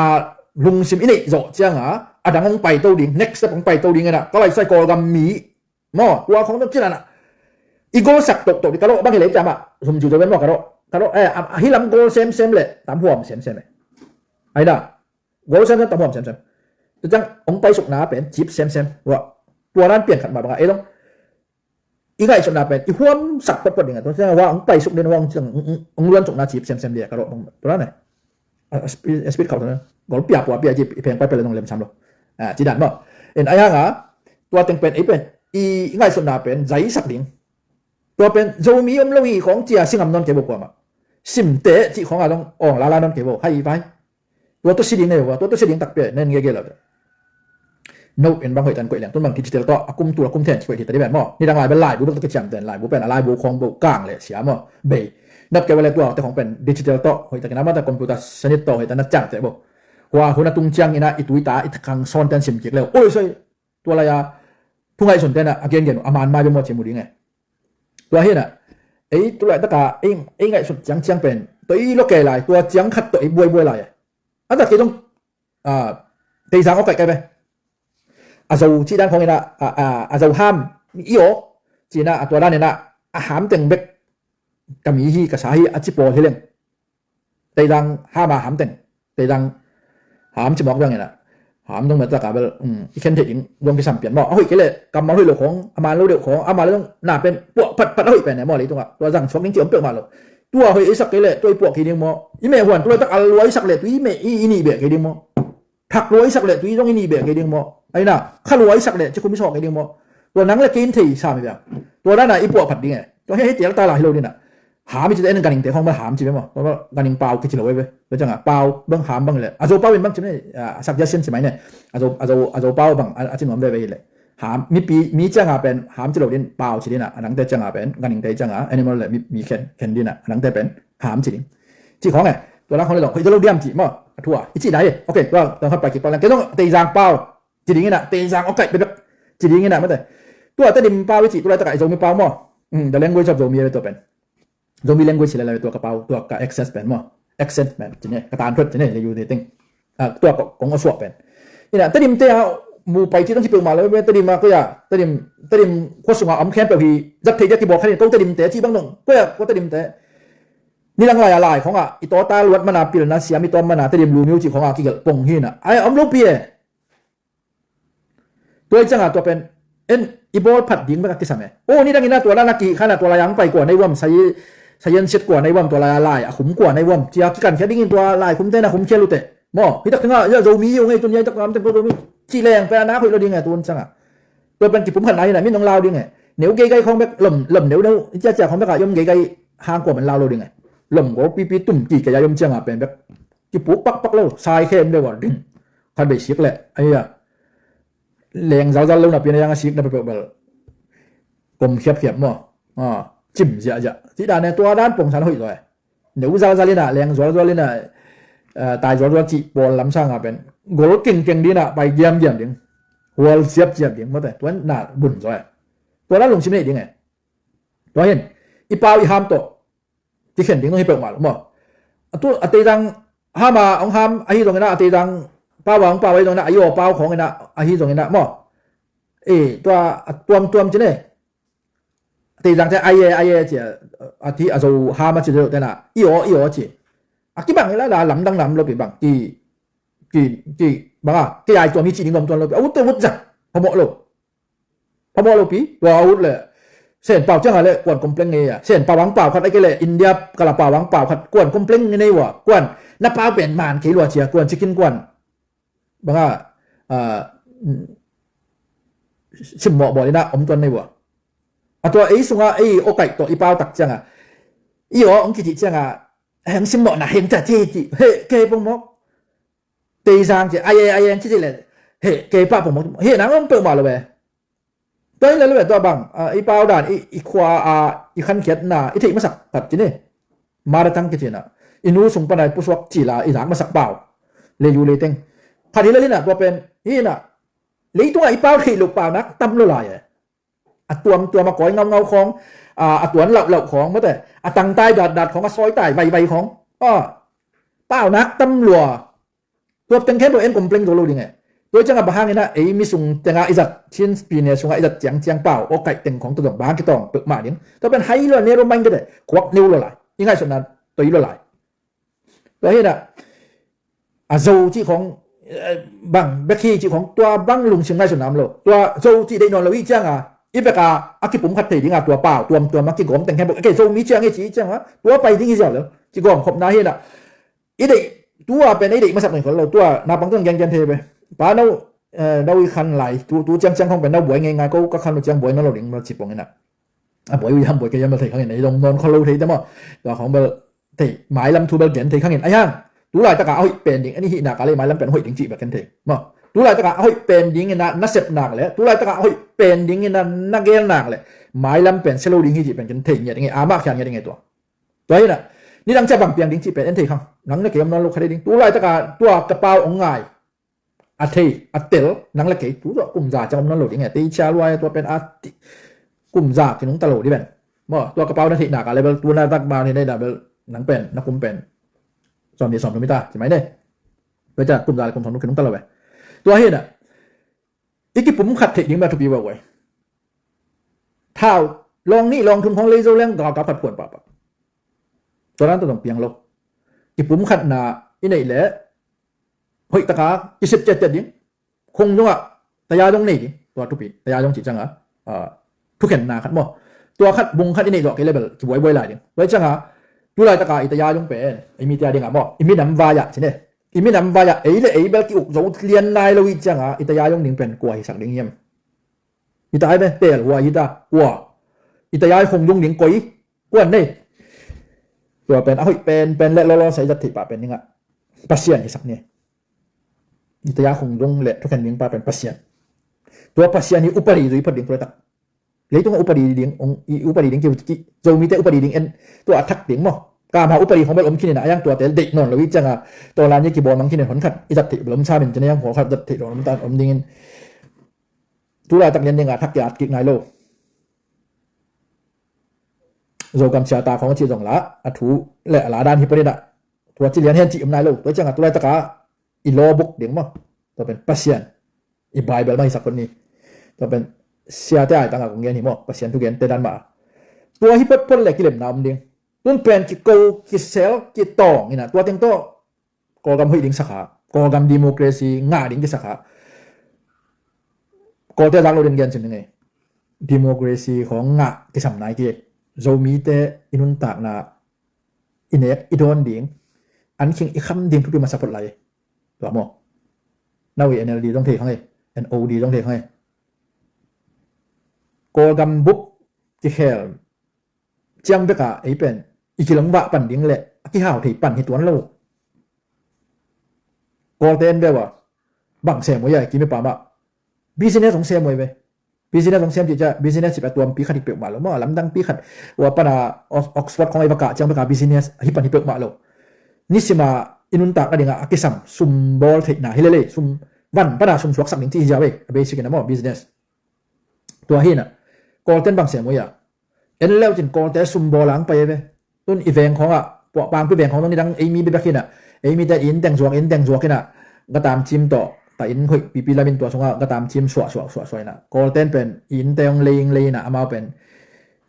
lungsim i neih zawh ciangah a dang hong pai to ding, next step hong pai to ding inah ka laisai Kawlgam mi maw tua khong tawh cinanah i golsak tohtoh ding ka lawh bang hi lei ciamah sum ciu zo ben maw ka lawh ka lawh eh a hi lam gol semsem leh tam huam semsem eh. Aina gol semsem tam huam semsem. Tua ciang hong paisukna pen cip semsem. Tua dan pian khat mah bangah ei dong i ngaihsutna pen i huamsak potpot ding a tua ciang hua hong paisuk den hua hong luan sukna cip semsem dia ka lawh bang tua dan eh. Speed khauh gol pia pua pia ci i pheng pai pele dong lem sam lo. Ci dan maw. En ai hanga tua teng pen ei pen i ngaihsutna pen zaisak ding. Tua pen Zomi om lo hi khawng cia singam nawn kei bo kuamah. Simte cih khawng a dong awng lala nawn kei bo hai vai. Tua tua si ding nei ua tua tua si ding takpi nen ngei gei lo. No en bang hoih tan koih leng tun bang digital tawh a kum tul a kum then ci koih hi ta di ven maw. Nidang lai bel laibu bek tawh kiciam ten laibu pen a laibu khawng bo kang le sia maw. Bei nap kei va le tua te khawng pen digital tawh hoih takin a mata computer sanit tawh hoih ta na ciang te bo. Hua hun a tung ciang ina i tui ta i thakang sawn ten sim kik leu oi soi. Tua lai-a thu ngaihsun tena a gengen uh a man mai bia maw ci mu ding e. Tua hinah ei tulai taka ei ngaihsut ciangciang pen tua i lo kei lai tua ciang khat tua i buaibuai lai e. A tak kei dong Teizang awkaih kai ve. A zo cih dan khawng inah a zo ham i awk cinah a tua dan inah a ham teng bek ka mi hi ka sa hi a ci pawl hi leng. Teizang hama hamteng Teizang Ham ci mawk bang inah, ham dong mah taka bel i khen theih ding zong kisam pian maw. A hoih kei leh kammal hoih lo khawng, a man lo deuh khawng, a man lo dong na pen puah phatphat a hoih pen e maw, leitungah tua zang suak ding ci om peuhmah lo. Tua hoih i sak kei leh tua i puah kei ding maw. I meh huan tu laitak a lua i sak leh tu i meh i nih beh kei ding maw. Thak lua i sak leh tu i zong i nih beh kei ding maw. Aina kha lua i sak leh ci khum i sawh kei ding maw. Tua nang le kei in thei sam i bia. Tua dana i puah phat ding e. Tua hei hei tial ta la hi lo dina. Ham i ci te en ganingte khawng bel ham ci ve maw. Tua bel ganing pau kici lo ve ve. Tua cianga pau bang ham bang le a Zo pau in bang ci ne. A sak ja sian ci mai ne. A Zo, a Zo, a Zo pau bang a ci nuam ve ve hi le. Ham mipi mi cianga pen ham ci lo din pau ci dina. A nangte cianga pen ganingte cianga animal le mi, mi khen, khen dina. A nangte pen ham ci ding. Ci khawng e. Tua lang khawng le dong hoih zo lo diam ci maw. A thua i ci dai e. Ok, tua, tua khat pai kik pau lang. Kei dong Teizang pau ci ding ina, Teizang awkaih bekbek ci ding ina mate. Tua Tedim pau i ci tu laitakah i Zomi pau maw. The language of Zomi a ve tua pen. Zomi language hi lai lai ve tua ka pau, tua ka accent pen maw. Accent pen ci ne, ka tan thuat ci ne, le yu te teng. Tua kong a suak pen. Ina Tedim te a mu pai ci tang ci peuhmah lo ve, Tedim a koia, Tedim, Tedim khua sunga om khempeuh hi zat thei dia kibawk khanin ko Tedim te ci bang dong, koia ko Tedim te. Nidang lai a lai khawngah i tawta luat mana pilna siam i tawm mana Tedim lu miu ci khawngah kigelh pong hi na. Ai om lo pi e. Tua i cianga tua pen en i bawl phat ding bek a kisam e. O nidang ina tua dana kihih khana tua lai ang pai kua nei vuam, sai, sai en siat kua nei vuam, tua lai a lai a khum kua nei vuam cia kikankhia dingin tua lai khumte na khumkhia lute. Maw hitak tengah ia Zomi i ung ei tun ia hitak lam teng ko Zomi ci leng pen a nak hoih lo ding e tun cianga. Tua pen kipum khatna hina min nong lau ding e. Neu geigai khawng bek lom, lom neu neu i ciacia khawng bek a i om geigai hang kua man lau lo ding e. Lom go pipi tum kikei a i om cianga pen bek kipuk pakpak lo, sai khem deuh a ding. Khat bei sik leh aia leng zalzal lo napi na yang a sik na pepeuh bel kom khiapkhiap maw. Cim ziahziah cih dan e, tua dan pongsan hoih zaw e. Neu zalzal ina, leng zualzual ina, tai zualzual cih pawl lam sanga pen gol kengkeng dina pai giamgiam ding. Hual ciapciap ding mawte, tua na bun zaw e. Tua dan lungsim nei ding e. Tua hin i pau i ham tawh kikhen ding nong hi peuhmah lo maw. A tu a Teizang hama hong ham ahi zongina, a Teizang pau a hong pau ahi zongina, a i aw pau khawngina ahi zongina maw. E tua a tuamtuam ci ne. A Teizang te aie aie ci a, a ti a Zo ham a ci deuh tena i aw i aw ci. A kibang ila la lamdang lam lo pi bang ki, ki, ki banga kei ai tuam hi ci ding om tuan lo pi, a ut te ut zang phamawh lo. Phamawh lopi tua a ut le Sen pau cianga le kuan complain ngei a, Sen pau ang pau khat a kei le India kala pau ang pau khat kuan complain ngei nei ua, kuan na pau pen man kei lua cia, kuan cikin kuan banga simmawh bawl ina om tuan nei ua. A tua ei sunga ei aw kaih tawh i pau tak cianga i aw ong kicih cianga heng simmawhna heng ca ci ci he kei pongmawk. Teizang ci aie aie ci ci le he kei pah pongmawk he nang om peuhmah lo ve. Tua hi le lo ve tua bang i pau dan i khua a i khankhiatna i theih masak khat ci ni. Maratang kicina i nu sung pana i pusuak cila i zak masak pau le yu le teng khat hi le lina tua pen hina. Leitungah i pau theih loh pau nak tam lo lai e. A tuamtuam a kawi ngaungau khawng, a tuan lauhlauh khawng mawte, a tangtai datdat khawng, a sawitai vaivai khawng, pau nak tam lua. Tua teng khempeuh en complain zo lo ding e. Tua cianga bang hangina ei mi sung tenga i zat, Chin pine sunga i zat ciangciang pau aw kaih teng khawng tua zong bang hang kitawng peuhmah ding. Tua pen hai lua, narrow mind kete, khuak neu lo lai, i ngaihsutna toi lo lai. Tua hina a Zo cih khawng bang bek hi cih khawng tua bang lungsim ngaihsutna om lo. Tua Zo cih deih nawn lo i cianga i beka a kipum khat thei dinga tua pau tuamtuam a kigawm teng khempeuh kei Zomi ciang i ci i cianga tua pai ding i ziau lo. Kigawm khopna hina i deih tua pen i deih masak neng khol lo. Tua napang tuan gengen thei ve. Pa no, no i khan lai tu, tu ciangciang khawng pen no buai ngeingai ko ka khan lo ciang buai nawn lo ding no ci pongina. A buai ui ham buai kei yam lo thei khangin ei dong nawn khol lo thei te maw. Tua khawng bel thei mailam thu bel gen thei khangin ai hang. Tulaitaka a hoih pen ding ani hihnak a le mailam pen hoih ding cih bel ken thei maw. Tulaitaka a hoih pen dingina na sep nak le tulaitaka a hoih pen dingina na gel nak le mailam pen sia lo ding hi cih pen ken thei ngiat ding e, amah khian ngiat ding e tua. Tua hina nidang cia bang piang ding cih pen en thei khang. Nang ne kei om nawn lo kha dei ding. Tulaitaka tua ka pau ong ngai a thei a tel nang le kei tu zawh kum za ciang om nawn lo ding e. Tei cia luai tua pen a ti kum za kinungta lo ding pen maw. Tua ka pau na theihnak a level tu na tak ma ni nei na bel nang pen na kum pen sawm ni sawm thum hi ta ci mai ne. Tua cia kum za le kum sawm thum kinungta lo ve. Tua hina i kipum khat theih ding bel thupi vau e. Thau lawng nih lawng thum khawng lei zo leng galkap khat phuan pahpah. Tua dan tua zong piang lo. Kipum khatna i neih leh hoih taka kisep ciatciat ding. Khong zongah taya zong nei ding. Tua thupi taya zong cih ciangah, ah, thukhenna khat maw, tua khat bung khat i neih zawh kei le bel kibuaibuai lai ding. Tua ciangah tu laitaka i taya zong pen ei mite a dingah maw, i minam vai-ah ci ne, i minam vai-ah ei le ei bel ki-uk zo lian nai lo i ciangah i taya zong ding pen kua hisak ding hiam? I taya pen tel hua hi ta, kua? I taya i khong zong ding koi, kuan nei? Tua pen a hoih penpen le lawlawsa i zat theih pah pen dingah Pasian hisak ni. I taya khong zong le thukhen ding pa pen Pasian. Tua Pasian i upadi zui phot ding tua laitak. Leitungah upadi ding, ong, i upadi ding ki, ki, Zomite upadi ding en, tua a thak ding maw. Kamha upadi khong bel om khin inah, a yang tuate deih nawn lo i ciangah, tua lan i kibawl mang khin in hon khat i zat theih bel om sam in, cina yang hon khat zat theih lo om tan om dingin. Tu laitak lian dingah thak ki-at kik nai lo. Zogam siata khong a cih zong la, a thu le a la dan hi pon inah, tua ci lian hen cih om nai lo. Tua ciangah tu laitaka i lawbuk ding maw, tua pen Pasian i Bible mah hisak phot ni. Tua pen siate ai tangah kong gen hi maw, Pasian thugente dan mah. Tua hi photphot le kilemna om ding. Tun pen kiko, kisel, kitawng inah tua teng tawh Kawlgam hoih ding sakha, Kawlgam democracy ngah ding kisakha. Kawlte zak lo ding gen cin ding ei. Democracy khong ngah kisam nai kik. Zomite i nuntakna i nek i dawn ding, an khing i kham ding thupi masa phot lai. Tua maw, nau i N L D zong thei khang ei, N O D zong thei khang ei. Kawlgam bup kikhel ciang beka ei pen i kilong vah pan ding le a kihau thei pan hi tuan lo. Kawlte en ve ua, bang sem ua ia, i kim i pam ah business hong sem ua i ve. Business hong sem cih ciah business cih peuh a tuampi khat hi peuhmah lo maw, a lamdangpi khat. Ua pana Ox-, Oxford khong ei va kah ciang beka business hi pan hi peuhmah lo. Nisima i nuntak nadingah a kisam sum bawl theihna hi lelei, sum van pana sum suaksak ding cih hi ziau ei, a basic in a maw business. Tua hi inah Kawlten bang sem ua ia, en leucin Kawlte sum bawl ang pai ei ve. Tun i veng khawngah, puah pangpi veng khawng zong nidang ei mi bebek hi inah, ei mite i inn teng zuak, inn teng zuak inah, gatam cim tawh, ta inn hoih pipi lamin tua sungah gatam cim suah suah suah suah inah, Kawlten pen i innte hong lei ing lei inah, amau pen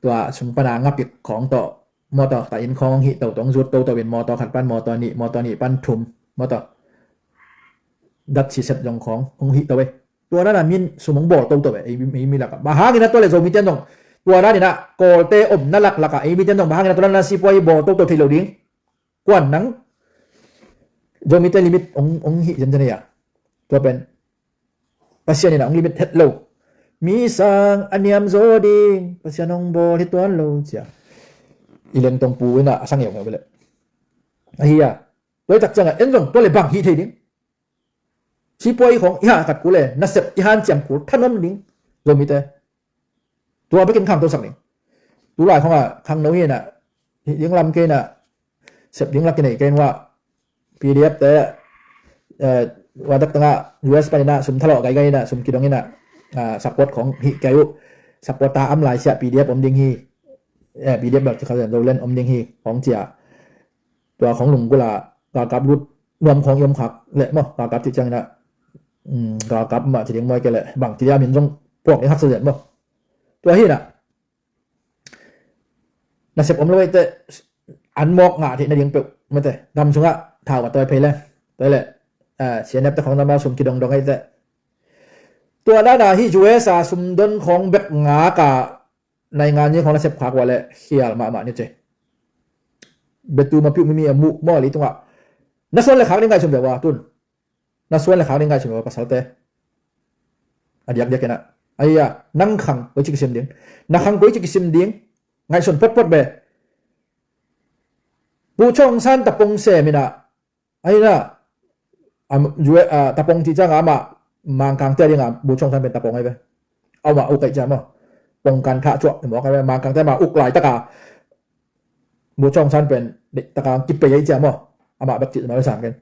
tua sung pana ngapik khawng tawh, mawtaw, ta inn khawng hong hih toto, hong zut toto in mawtaw khat pan mawtaw nih, mawtaw nih pan thum, mawtaw, dat siset zong khawng hong hih to ei. Tua dana min sum hong bawl toto ve, ei, ei mi lakah. Bang hangin a tua le Zomite zong, tua daninah Kawlte omna laklakah ei mite zong bang hangin a tua dana sipuai bawl toto thei lo ding? Kuan nang Zomite limit hong, hong hih zenzen ei a. Tua pen Pasian inah hong limit het lo. Mi sang a niam zaw ding Pasian hong bawl hi tuan lo cia i lengtong pu inah a sang eungeu ve leh. Ahi a, tua i tak ciangah en zong tua le bang hih thei ding? Sipuai khong i hahkat kul le nasep i hanciam kul thanom ding Zomite. Tua bekin khangtosak ding. Tulai khongah khangno hi inah, hih ding lam kei inah, sep ding lak kinei kei in ua, P D F te, eh, ua dak tangah U S pan inah sum thalawh gaigai inah, sum kidong inah, ah, support khong hih kei uh. Support ta am lai siah P D F om ding hi. Eh, P D F bel ci kha zen, Zoland om ding hi khong cia. Tua khong lunggulh a galkap lut nuam khawng i om khak leh maw, galkap cih ciangin ah, um, galkap mah ci ding maw, ahih kei leh bang ci ding a min zong puak ding haksa zen maw. Tua hi inah nasep om lo ei teh, an mawk ngah theih nading peuh mate, gam sungah thau va tawi phei leng, tua hi leh, ah, C N F te khawng namau sum kidongdong ei teh. Tua dana hih U S a sumdon khawng bek ngak a naingan ni khawng nasep khak ua leh khial mahmah ni ci. Betu mapiuh mimi a muh maw, leitungah na suan le khak ding ngaihsun ve ua tun. Na suan le khak ding ngaihsun ve ua pasalte. A diakdiak inah. Ahi a, nang khang koici kisim ding? Na khang koici kisim ding? Ngaihsun potpot ve. Pu Chawng San tapong sem inah, ahi inah, am, U S, ah, tapong cih ciangah amah Mangkangte a dingah Pu Chawng San pen tapong ahi ve. Amah uk ahi ciah maw, pongkan thah cuah i mawk ahi ve. Mangkangte amah uk laitakah Pu Chawng San pen deihtaka kipei ahi ciah maw, amah bek cih mah ve sang ken.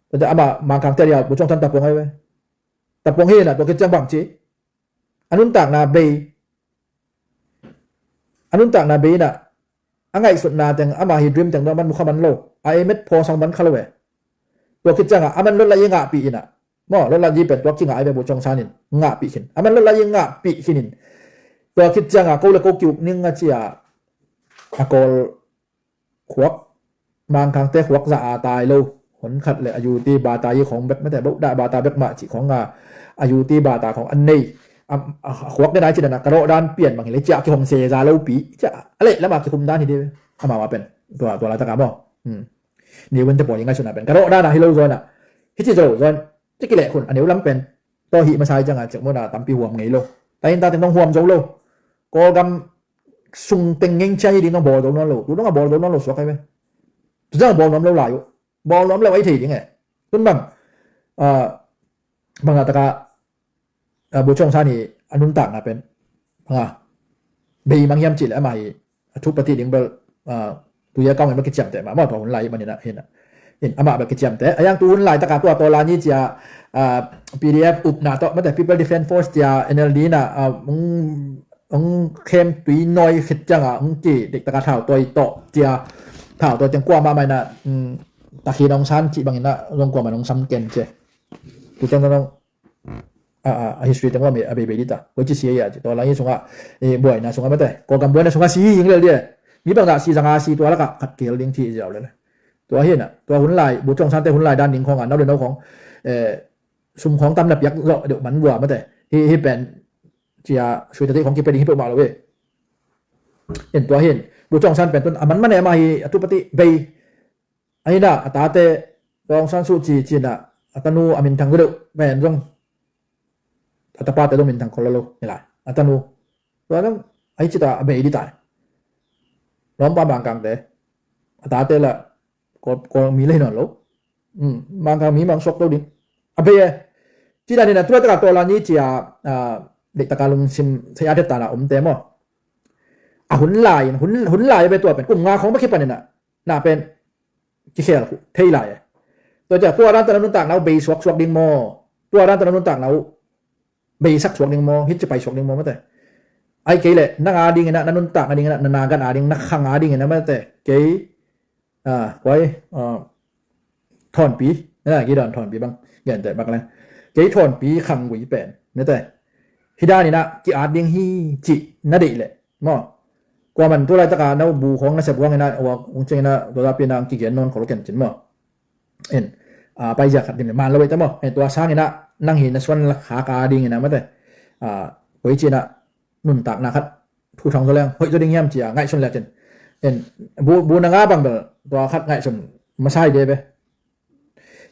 Tua ciah amah Mangkangte a dingah Pu Chawng San tapong ahi ve. Tapong hi inah tua khit ciang bang ci? A nuntakna bei, a nuntakna bei inah a ngaihsutna teng, ama hi dream teng dong a man mu kha man lo, a ei met phaw sang man kha lo e. Tua khit ciangah a man lotlat i ngahpih inah maw, lotlat i pen tua kingah ai ve, Pu Chawng San in ngahpih khin, a man lotlat i ngahpih khin in. Tua khit ciangah ko le ko ki-uk ning a ci a, a Kawl khuak, Mangkangte khuak zah a tai lo Hon khat le a yuti bata i khong bek mate, bohdah bata bek mah cih khong a, a yuti bata khong an nei. A, a, a khuak den ai ci dan a ka rawh dan pian bang hi le ciah kihong seza lopi ciah a leh lama kikhum dan hi de. Amau a pen tua, tua laitaka maw. Hmm. Niwin te pawl i ngaihsutna pen ka rawh dan a hi lo zawn a, hi ci zo zawn ci kileh khun a neu lam pen. Tua hih masa i cianga ciakmawhna tampi huam ngei lo. Tainta teng dong huam zo lo. Kawlgam sung teng ngeng cia hi ding dong bawl zo nawn lo. Tu dong a bawl zo nawn lo suak ai ve. Tu ciang bawl nuam lo lai uh. Bawl nuam lo ai thei ding e. Tun bang, ah, bang a taka, ah, Buchong San hi a nuntakna pen bang a bei mang hiam cih le amah hi a thupati ding bel, ah, tuya kaung in bel kiciamteh mah, mah tua hun lai hi manin ah, hin ah. In amah bel kiciamteh. A yang tu hun lai taka tua Tawlani cia, ah, P D F upna tawh mate People Defense Force cia N L D na, ah, hong, hong khem tui nawi khit cianga hong ci dik taka thau tawi tawh cia thau tawi ciang kuamah mah ina, um, takhin hong san cih bangin ah zong kuamah hong sam ken cia. Tu ciang zong a, a, a history teng uam hi a beibei dita. Koi ci si a ci. Tua lai hi sungah, eh, buaina sungah mate. Kawlgam buaina sungah si hi hing lel dia. Mi bangzah si zanga si tua lakah khat kihel ding ci ziau lel. Tua hi na. Tua hun lai, Buchong Sante hun lai dan ding khong a, nau le nau khong, eh, sum khong tam na piak zawh deuh man vua mate. Hi, hi pen cia sui tati khong kipia ding hi peuhmah lo hi. In tua hin. Buchong San pen tun a man man e mah hi a thupati bei. Ahi na, a tate, Aung San Suu Kyi cina, a tanu a minthang deuh, pen zong, a tapate zong minthang khol lo, ni lai, a tanu. Tua zong, ahi cita a bei di tai. Lawmpa Mangkangte, a tate la, ko, ko mi lei nawn lo. Hmm, Mangkang mi mang suak to ding. A bei e. Cina ni na, tua taka Tawlani cia, ah, dik taka lungsim, thei a det tana omte maw. A hun lai, hun, hun lai a be tua pen, kum nga khong ba kipan ina, na pen, kikhel thei lai e. Tua cia, tua dan tana nuntakna uh bei suak suak ding maw? Tua dan tana nuntakna uh bei sak suak ding maw? Hit ci pai suak ding maw? Mate. Ai kei le, nang a dingina, na nuntakna dingina, na nagan a ding, na khang a dingina, mate. Kei, ah, koi, ah, Thawnpi, na, Gidon Thawnpi bang, gente bak le. Kei Thawnpi khang gui pen, mate. Hi danina, ki at ding hi, ci, na deih le. Maw. Kua man tu laitaka nau bu khong na sep huang ina, ua kong cing ina, tua zapi na ang kigen nawn khol ken cin maw. En, a, paizia khat ding le man lo beta maw. En, tua sang ina, nang hi na suan la kha ka ding ina mate. A, koi ci ina, nuntakna khat, thu thong zo leng, hoih zo ding hiam cia, ngaihsun le cin. En, bu, bu na nga bang bel, tua khat ngaihsun, masai de be.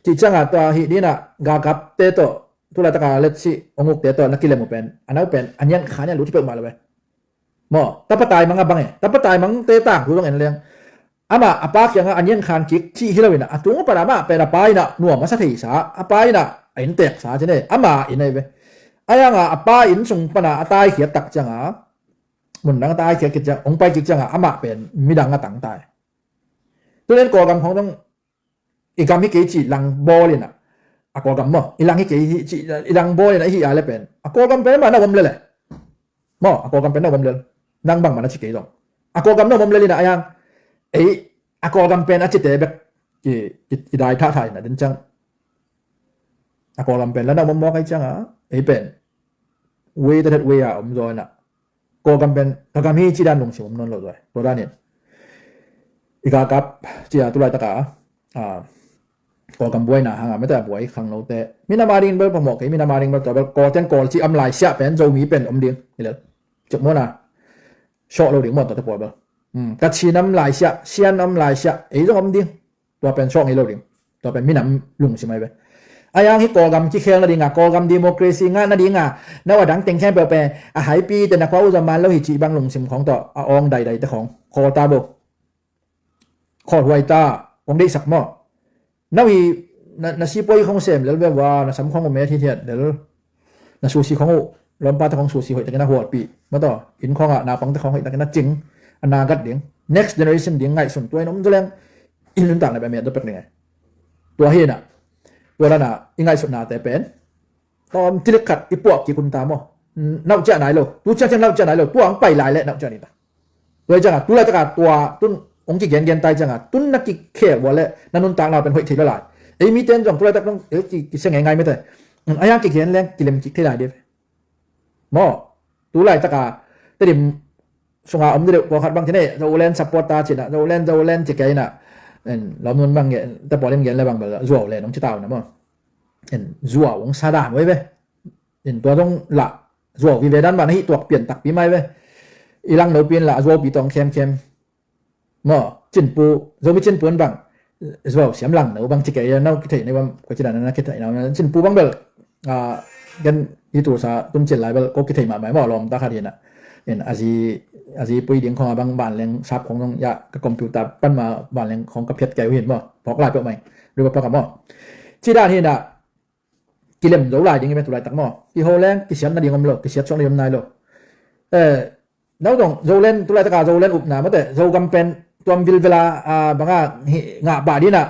Ci cianga tua hi dina, gagap te to, tu laitaka letsi, onguk te to, na kilem u pen, a nau pen, a nian kha nian lu ti peuhmah lo be. Maw, tapa taimang a bang e. Tapa taimang te tangthu zong en leng. Amah a pa kiangah a nian khan kik cih hi lo ina. A tung pana amah pen a pa ina nuam a sa theisa. A pa ina a innteksa cine. Amah ina i ve. A yanga a pa inn sung pana a taikhiat tak cianga. Mun dang a taikhiat kik ciang. Ong pai kik cianga. Amah pen midang a tangtai. Tunen Kawlgam khong zong i gam hi kei cih lang bawl ina. A Kawlgam maw. I lang hi kei hi cih, i lang bawl ina ihi a le pen. A Kawlgam pen mah na om lele. Maw, a Kawlgam pen na om lel. Nang bangmah na ci kei zong. A Kawlgam na om lel ina a yang. Ei, a Kawlgam pen a cite bek. Ki, ki, ki dai thah thah ina den ciang. A Kawlgam pen la na om mawk ai cianga. Ei pen. Wei ta det wei a om zaw ina. Kawlgam pen, ka gam hi ci dan lungsim om nawn lo zaw. Tua danin. I ka kap, cia tu laitaka, a, Kawlgam buaina hanga, mete a buai khangnote. Minam a dingin bel phamawh kei, minam a dingin bel tua bel Kawl ten Kawl ci am lai siah pen, Zomi pen om ding. Hilel. Cuk mawna. Sawh lo ding maw tuate pawl bel. Hmm, Kachin am lai siah, Sian am lai siah, ei zong om ding. Tua pen sawh ngei lo ding. Tua pen minam lungsim ai ve. A yang hi Kawlgam kikhel nadinga, Kawlgam democracy ngah nadinga, nau a dang teng khempeuh pen, a haipi te na khua uh zom man lo hi cih bang lungsim khawng tawh, a awng daidai te khawng, khawl ta bo. Khawlhuai ta, kong deihsak maw. Nau hi, na, na sipuai khawng sem lel ve ua, na sam khawng uh met hithiat lel. Na susi khawng uh, lawmpa te khawng susi hoih takin a hualpih. Mataw, inn khawngah, naupang te khawng hoih takin a cing, a na gat ding. Next generation ding ngaihsun tua in om zuleng, i nuntakna bia met dopek ding ai. Tua hi na, tua lana, i ngaihsutnate pen. Tawm tilik khat, i puak kik hun ta maw. Nauh ciah nai lo, tu ciah ciang nauh ciah nai lo, tua ang pai lai le nauh ciah ni ta. Tua hi cianga, tu laitaka tua, tun ong kigengen tai cianga, tun na kikhel ua le, na nuntakna pen hoih thei lo lai. Ei mite in zong tu laitak nong, ei ki, kisia ngeingai mete. A yang kigen leng, kilem kik thei lai ding. Maw, tu laitaka, Tedim sunga om deuh, pawlkhat bang kine, Zoland support ta cina, Zoland, Zoland ci kei na. En, lawmnun bang gen, te pawl in gen le bang bel zuau le nong ci tau na maw. En, zuau hong sa dan uh ei ve. En, tua zong lah zuau vive dan bang na hih tuak pian takpi mai ve. I langnopi in lah zuaupi tawh hong khemkhem. Maw, cinpu, Zomi cinpu in bang zuau siam langno bang ci kei a, no kithei na bang, koi ci dan na kithei na, cinpu bang bel, a, gen i tu sa tum cil lai bel ko kithei mahmah maw, lawm ta khat hi na. En, a zi, a zi pui ding khong a bang vanleng sap khong zong ya, ka computer pan ma vanleng khong ka phiat kei uh hi maw, phawk lai peuh mai, ri ba phawk a maw. Ci dan hi na, kilem zo lai ding hi ve tu laitak maw. Kiho leng kisiat nading om lo, kisiat suak nading om nai lo. Eh, no dong Zoland, tu laitaka Zoland upna mate, Zogam pen tuam vilvela, ah, banga hi ngah pah dina,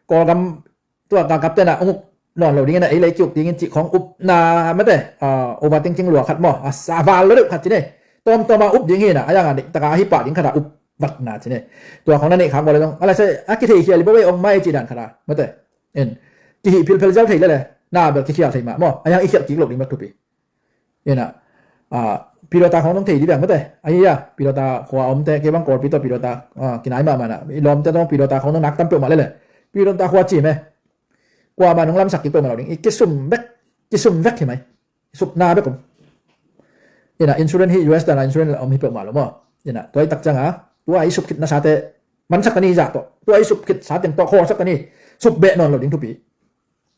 Kawlgam tua kakap tena ung uk nawn lo dingin a, ei lei kiuk dingin cih khong upna mate, ah, overthinking lua khat maw, a sa val lo deuh khat ci ne. Tawmtawma up ding hi na, a yanga dik taka a hi pah ding khata up vatna ci ne. Tua khong na neih khak bawl le dong, a lai se a kithei khial i bo ei ong mai ci dan khata mate. En, kihih philphel ziau thei lele, na bel kikhial thei mah maw, a yang i khialh kik loh ding bek thupi. Ina, ah, pilota khong nong thei di bek mate. Ahi a, pilota khua omte, kei bang Kawlpi tawh pilota, ah, kinai mahmah na, i lawmte tawh pilota khong nong nak tam peuhmah lele. Pilota khua ci me. Kuamah nong lamsak kik peuhmah lo ding, i kisum bek, kisum bek hi mai. Supna bek om. Ina, insurance hi, U S dana insurance la om hi peuhmah lo maw. Ina, tua i tak cianga, tua i sup khit nasate, mansak ta ni zah tawh. Tua i sup khit sa teng tawh, khawlsak ta ni. Sup beh nawn lo ding thupi.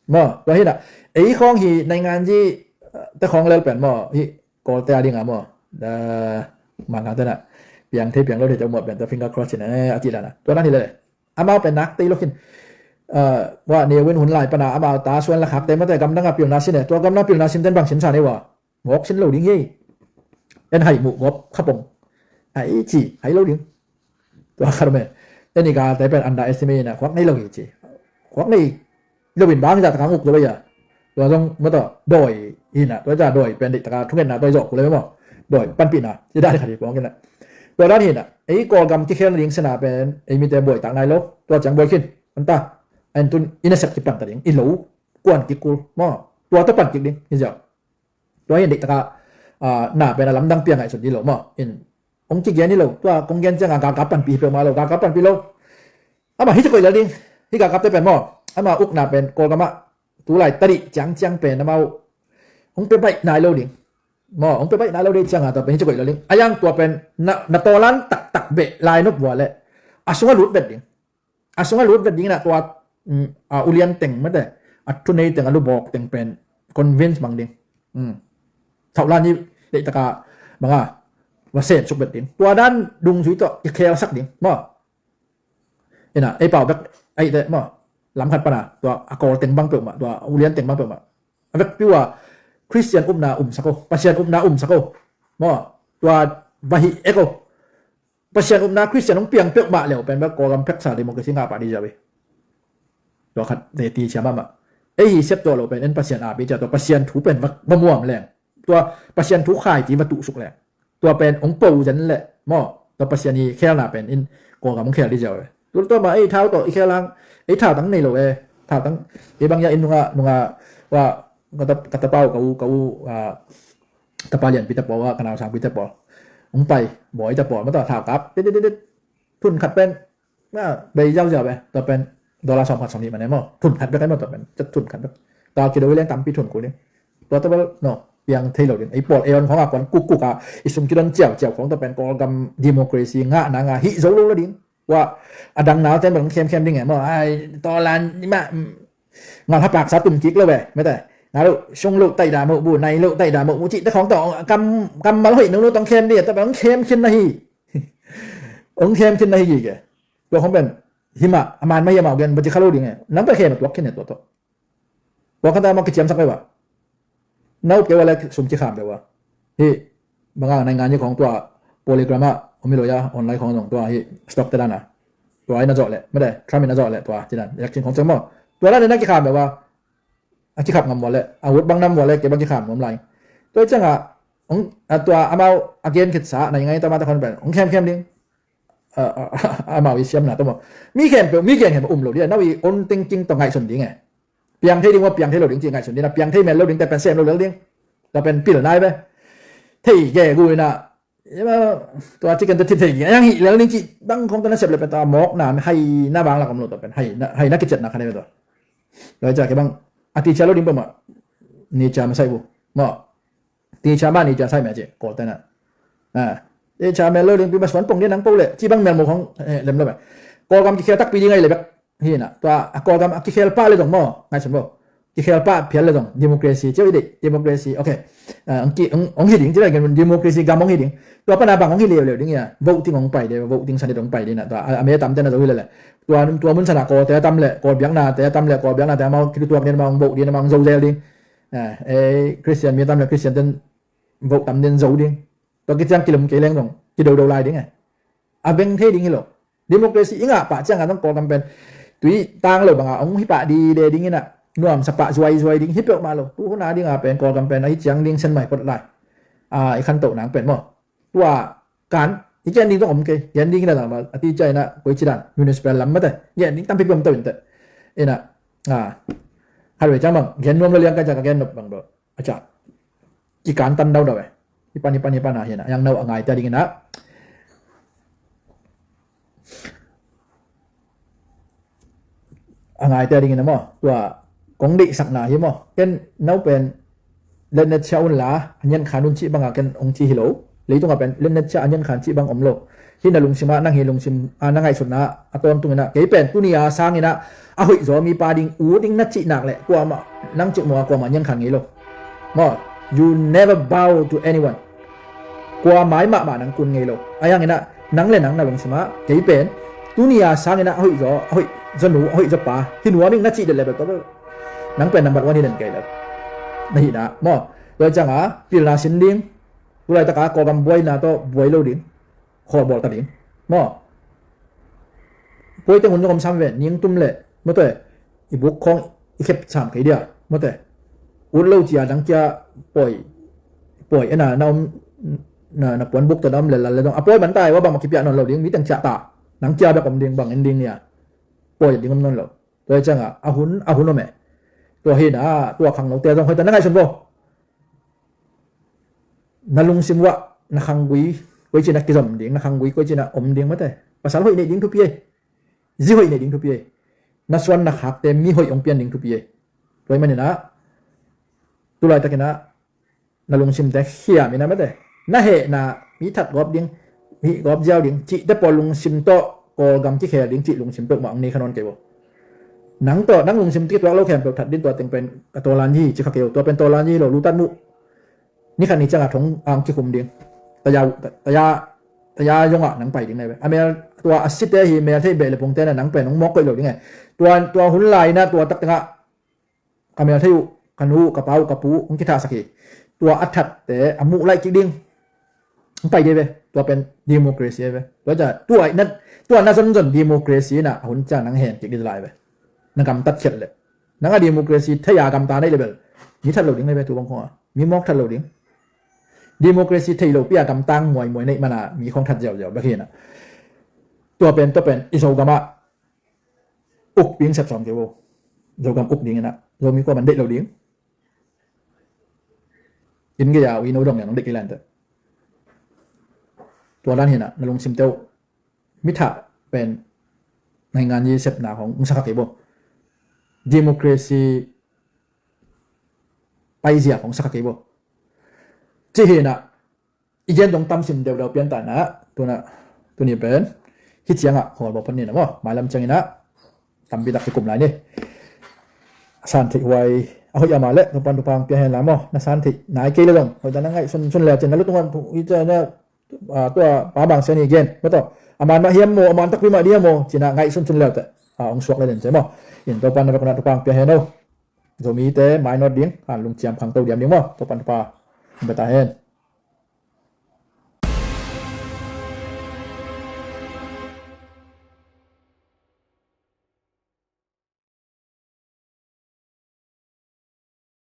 Maw, tua hi na. Ei khawng hi naingan zi, eh, te khawng lel pen maw, hi Kawlte a dinga maw. Da, mangkang te na. Piang thei piang lo thei te muat pen tua finger cross hi na, eh, a ci dana. Tua dan hi le. Amau pen nak tei lo khin. Eh, wa ne win hun lai pana amau ta suan la khak te mate gamdang a pilna sin e. Tua gamdang a pilna sin ten bang sin sa ne wa. Mawk sin lo ding hi. En hai muh gawp khapong. Hai ci, hai lo ding. Tua khat om e. En i galte pen underestimate na, khuak nei lo hi ci. Khuak nei lo in bang hi ta taka nguk lo ya. Tua zong mata dawi hi na, tua ja dawi pen dik taka thungetna tua i zawh ku le maw. Dawi panpihna. Ci dan khat hi pawng kina. Tua dan hi na. Ei Kawlgam kikhel ding sena pen ei mite buai tak nai lo. Tua ciang buai khin. Anta. En tun i nasep kipan ta ding. I lo. Kuan kikul. Maw. Tua tua pan kik ding. Hi ziau. Tua hi in dik taka, ah, na pen a lamdang piang ngaihsun di lo maw. In, hong kigen hi lo, tua kong gen cianga galkap panpih hi peuhmah lo, galkap panpih lo. Amah hi ci koih lel ding, hi galkapte pen maw. Amah ukna pen Kawlgamah, tulai tadih ciangciang pen amau hong pia baih nai lo ding. Maw, hong pia baih nai lo ding cianga tua pen hi ci koih lel ding. A yang tua pen na, na tawlan taktak beh lai nop vua leh. A sungah lut vet ding. A sungah lut vet dingin ah tua, mm, a ulian teng mate, a thunei teng, a lubawk teng pen convince bang ding. Mm. Thauhlan i deihtaka banga va sem suk vet ding. Tua dan dungzui tawh kikhelsak ding. Maw. Ina, ei pau bek, ei te, maw. Lam khat pana, tua a Kawl teng bang peuhmah, tua a ulian teng bang peuhmah. A vekpi ua, Christian upna umsak o, Pasian upna umsak o. Maw, tua va hih ek o. Pasian upna Christian hong piang peuhmah leu pen bel Kawlgam pheksa democracy ngah pah di ziau hi. Tua khat te ti sia mahmah. Ei hi sep tuah lo pen en Pasian api cia tua Pasian thu pen va, va muam leng. Tua Pasian thu khai ti va tuhsuk leng. Tua pen hong po zen leh maw. Tua Pasian i khelna pen in Kawlgam hong khel di ziau hi. Tua tua ma ei thau tawh i khel hang, ei thau tang nei lo e. Thau tang, ei bang ya in nunga, nunga, wa, kata, kata pau, ka u, ka u, ah, tapa lianpi te pawl, ka nausangpi te pawl. Hong pai, bawi te pawl, ma tua thau kap. Dit, dit, dit, dit. Thun khat pen, na, bei ziauziau ve. Tua pen, dollar sawm khat sawm nih ma ne maw. Thun khat bek ai maw tua pen. Cat thun khat bek. Tua kido i leng tampi thun kul ding. Tua tua bel, no, piang thei lo ding. Ei pawl, ei on khong a kuan kuk kuk a, i sum kidon ciauciau khong tua pen, Kawlgam democracy ngah na ngah hih zo lo la ding. Wa, a dang nau ten bel hong khemkhem ding e maw. Ai, tawlan, ni ma, mm, ngal ha paksa tum kik lo ve, mete. Ngal lo, sung lo, taih da moh bu, nai lo, taih da moh bu, cih te khong tawh, kam, kammal hoih nungnu tawh hong khem ding e, tawh bel hong khem khin na hi. Hong khem khin na hi kik e. Tua khong pen, himah, a man mah hi amau gen, bacik kha lo ding e. Nang pen khem a tuak khin e tua tawh. Tua khan ta amau kiciamsak ve ua. Na up kei ua le sum kikham ve ua. Hi, banga naingan hi khong tua Polygram ah, om hi lo ia, online khong zong tua hi, stock te dan a. Tua in a zawh leh, mete, Trump in a zawh leh, tua, ci dan, election khong ciang maw. Tua dan in a kikham ve ua. A kikhap ngam ua le, a ut bang nam ua le, kei bang kikham nuam lai. Tua i ciang a, ong, a tua amau, a gen khitsa, naingan hi ta ma ta khon pen, ong khemkhem ding. A, a, a, amau i siamna tawh maw. Mi khempeuh, mi gen khempeuh um lo ding a, nau i own thinking tawh ngaihsun ding e. Piang thei ding maw, piang thei lo ding ci ngaihsun ding a, piang thei mel lo ding te pen sem lo lel ding. Tua pen pil nai ve. Thei ge gu in a, Tua chicken te thip thei ding a hi lel ding cih bang khong tawh na sep le pen tua mawkna hai na bang lak om lo tua pen hai na kiciatna kha ne tua. Tua hi ciang kei bang a teacher lo ding peuhmah nature mah sai bu maw. Teacher mah nature sai mah ci Kawlte na. Teacher mel lo ding pi mah suan pong ding nang po le ci bang mel mo khong lem lo mah. Kawlgam kikhel takpi ding ahi le bek hi na tua a Kawlgam a kikhel pah le dong maw ngaihsun bo. Kikhel pah phial le dong democracy cio i deih democracy ok. Ong hi ding ci le democracy gam ong hi ding. Tua pana bang ong hi leuleu ding ia voting ong pai ding voting sanit ong pai ding na tua a me tamte na zo hi le le. Tua mun sana Kawlte a tam le Kawl biaknate a tam le Kawl biaknate amau kitutuak ding amau ong vote ding amau ong zo zel ding. Ei Christian mi a tam le Christian ten vote tam ding zo ding. Tua kiciang kilum kei leng dong kidodo lai ding e. A beng thei ding hi lo. Democracy i ngah pah ciang a dong Kawlgam pen tui tang lo banga ong hi pah dide ding ina nuamsa pah zuaizuai ding hi peuhmah lo. Tu hun a dinga pen Kawlgam pen ahi ciang ding sen mai pot lai. I khantoh nang pen maw. Tua kan i gen ding dong om kei gen ding ina dang a teacher ina koi ci dan municipal lam mate gen ding tampi pi om to inte. Ina a harve ciang bang gen nuam lo liang ka ciang ka gen nop bang do. A ca kikan tan daudau e. Hi pan hi pan hi pan a hi na yang nau a ngaite a dingin a a ngaite a dingin a maw tua kong deihsakna hi maw ken nau pen letnet cia un la a nian khan un cih banga ken ong ci hi lo. Leitunga pen letnet cia a nian khan cih bang om lo. Hi na lungsima nang hi lungsima na ngaihsutna a tawntungina kei pen tunia sangina a hoih zaw mipa ding u ding na cih nak le kuamah nang cih mua kuamah nian khan ngei lo. Maw, you never bow to anyone. Kua mai mahmah nang kun ngei lo. A hiangina nang le nang na lungsima kei pen tunia sangina a hoih zaw a hoih zaw nu a hoih zaw pa hi nuam ing na cih det le bel tua bel nang pen number one hi den kei lo. Na hihna maw tua cianga pilna sin ding. Tulaitaka Kawlgam buaina tawh buai lo ding. Khawlbawl ta ding maw. Puai teng hun zong om sam ve ning tum le mawte i buk khawng i khep sam kei dia mawte. Ut lo cia dang kia pawi pawi ena na om na puan buk ta na om le lal le dong a pawi man ta i wa bang ma kipiah nawn lo ding mi teng ciah ta nang kia bek om ding bang en ding nia. Pawi ding om nawn lo. Tua hi cianga a hun a hun om e. Tua hi na tua khang lo te zong hoih ta na ngaihsun bo. Na lungsim uah na khanggui koici na kizom ding na khanggui koici na om ding mate pasal hoih neih ding thupi ei. Zi hoih neih ding thupi ei. Na suan na khakte mi hoih hong pian ding thupi ei. Tua hi maninah tulaitakinah na lungsimte khiam inah mate na hehna mi that gawp ding mi gawp ziau ding cihte pawl lungsim tawh Kawlgam kikhel ding cih lungsim peuhmah hong nei kha nawn kei uh. Nang tawh nang lungsim kituak lo khempeuh that ding tua teng pen ka tawlan hi ci kha kei uh. Tua pen tawlan hi lo lutat muh. Ni khat ni ciangah thong ang kikhum ding. Taya, taya, taya zongah nang pai ding nai ve. A mel tua a site hi mel theih beh le pungte na nang pen hong mawk koih lo ding e. Tua, tua hun lai na tua tak tengah ka mel theih uh, ka nu uh, ka pa uh, ka pu uh hong kithahsak hi. Tua a thatte a muh laih kik ding. Hong pai ding ve. Tua pen democracy ve. Tua ca, tua na, tua na zonzon democracy na a hun ciang nang hen kik ding lai ve. Na gamtat khiat le. Nang a democracy thei a gamta neih le bel mi that lo ding ngai ve tu bang khong a. Mi mawk that lo ding. Democracy thei lo pi a gamtang muaimuai neih mana mi khong that ziauziau bek hi na. Tua pen, tua pen i Zogam ah uk ping sep sawm kei vo. Zogam uk ding ina Zomi kua man deih lo ding. Inn gei a ui no dong lian nong deih kei lan te. Tua dan hi na, na lungsim teuh mi thah pen ngaingan yi sepna khong ung sakha kei bo. Democracy paizia khong sakha kei bo. Ci hi na i gen dong tam sim deudeu pian ta na tuna tuni pen hi ciangah khawl bo pan ni na maw mailam cianginah tampi tak kikum lai ni. San theih huai a hoih ama le Topan Topa hong pia hen la maw na san theih nai kei le dong hoih ta na ngaih sun sun le cin na lutung an i ciangah tua pa bang sia ni gen maw tawh a man mah hiam maw a man takpi mah diam maw cina ngaih sun sun le te a hong suak le den ce maw. In Topan na bekuna Topa hong pia hen o. Zomite mainawt ding han lungciam khangto diam ding maw Topan Topa hong pia ta hen.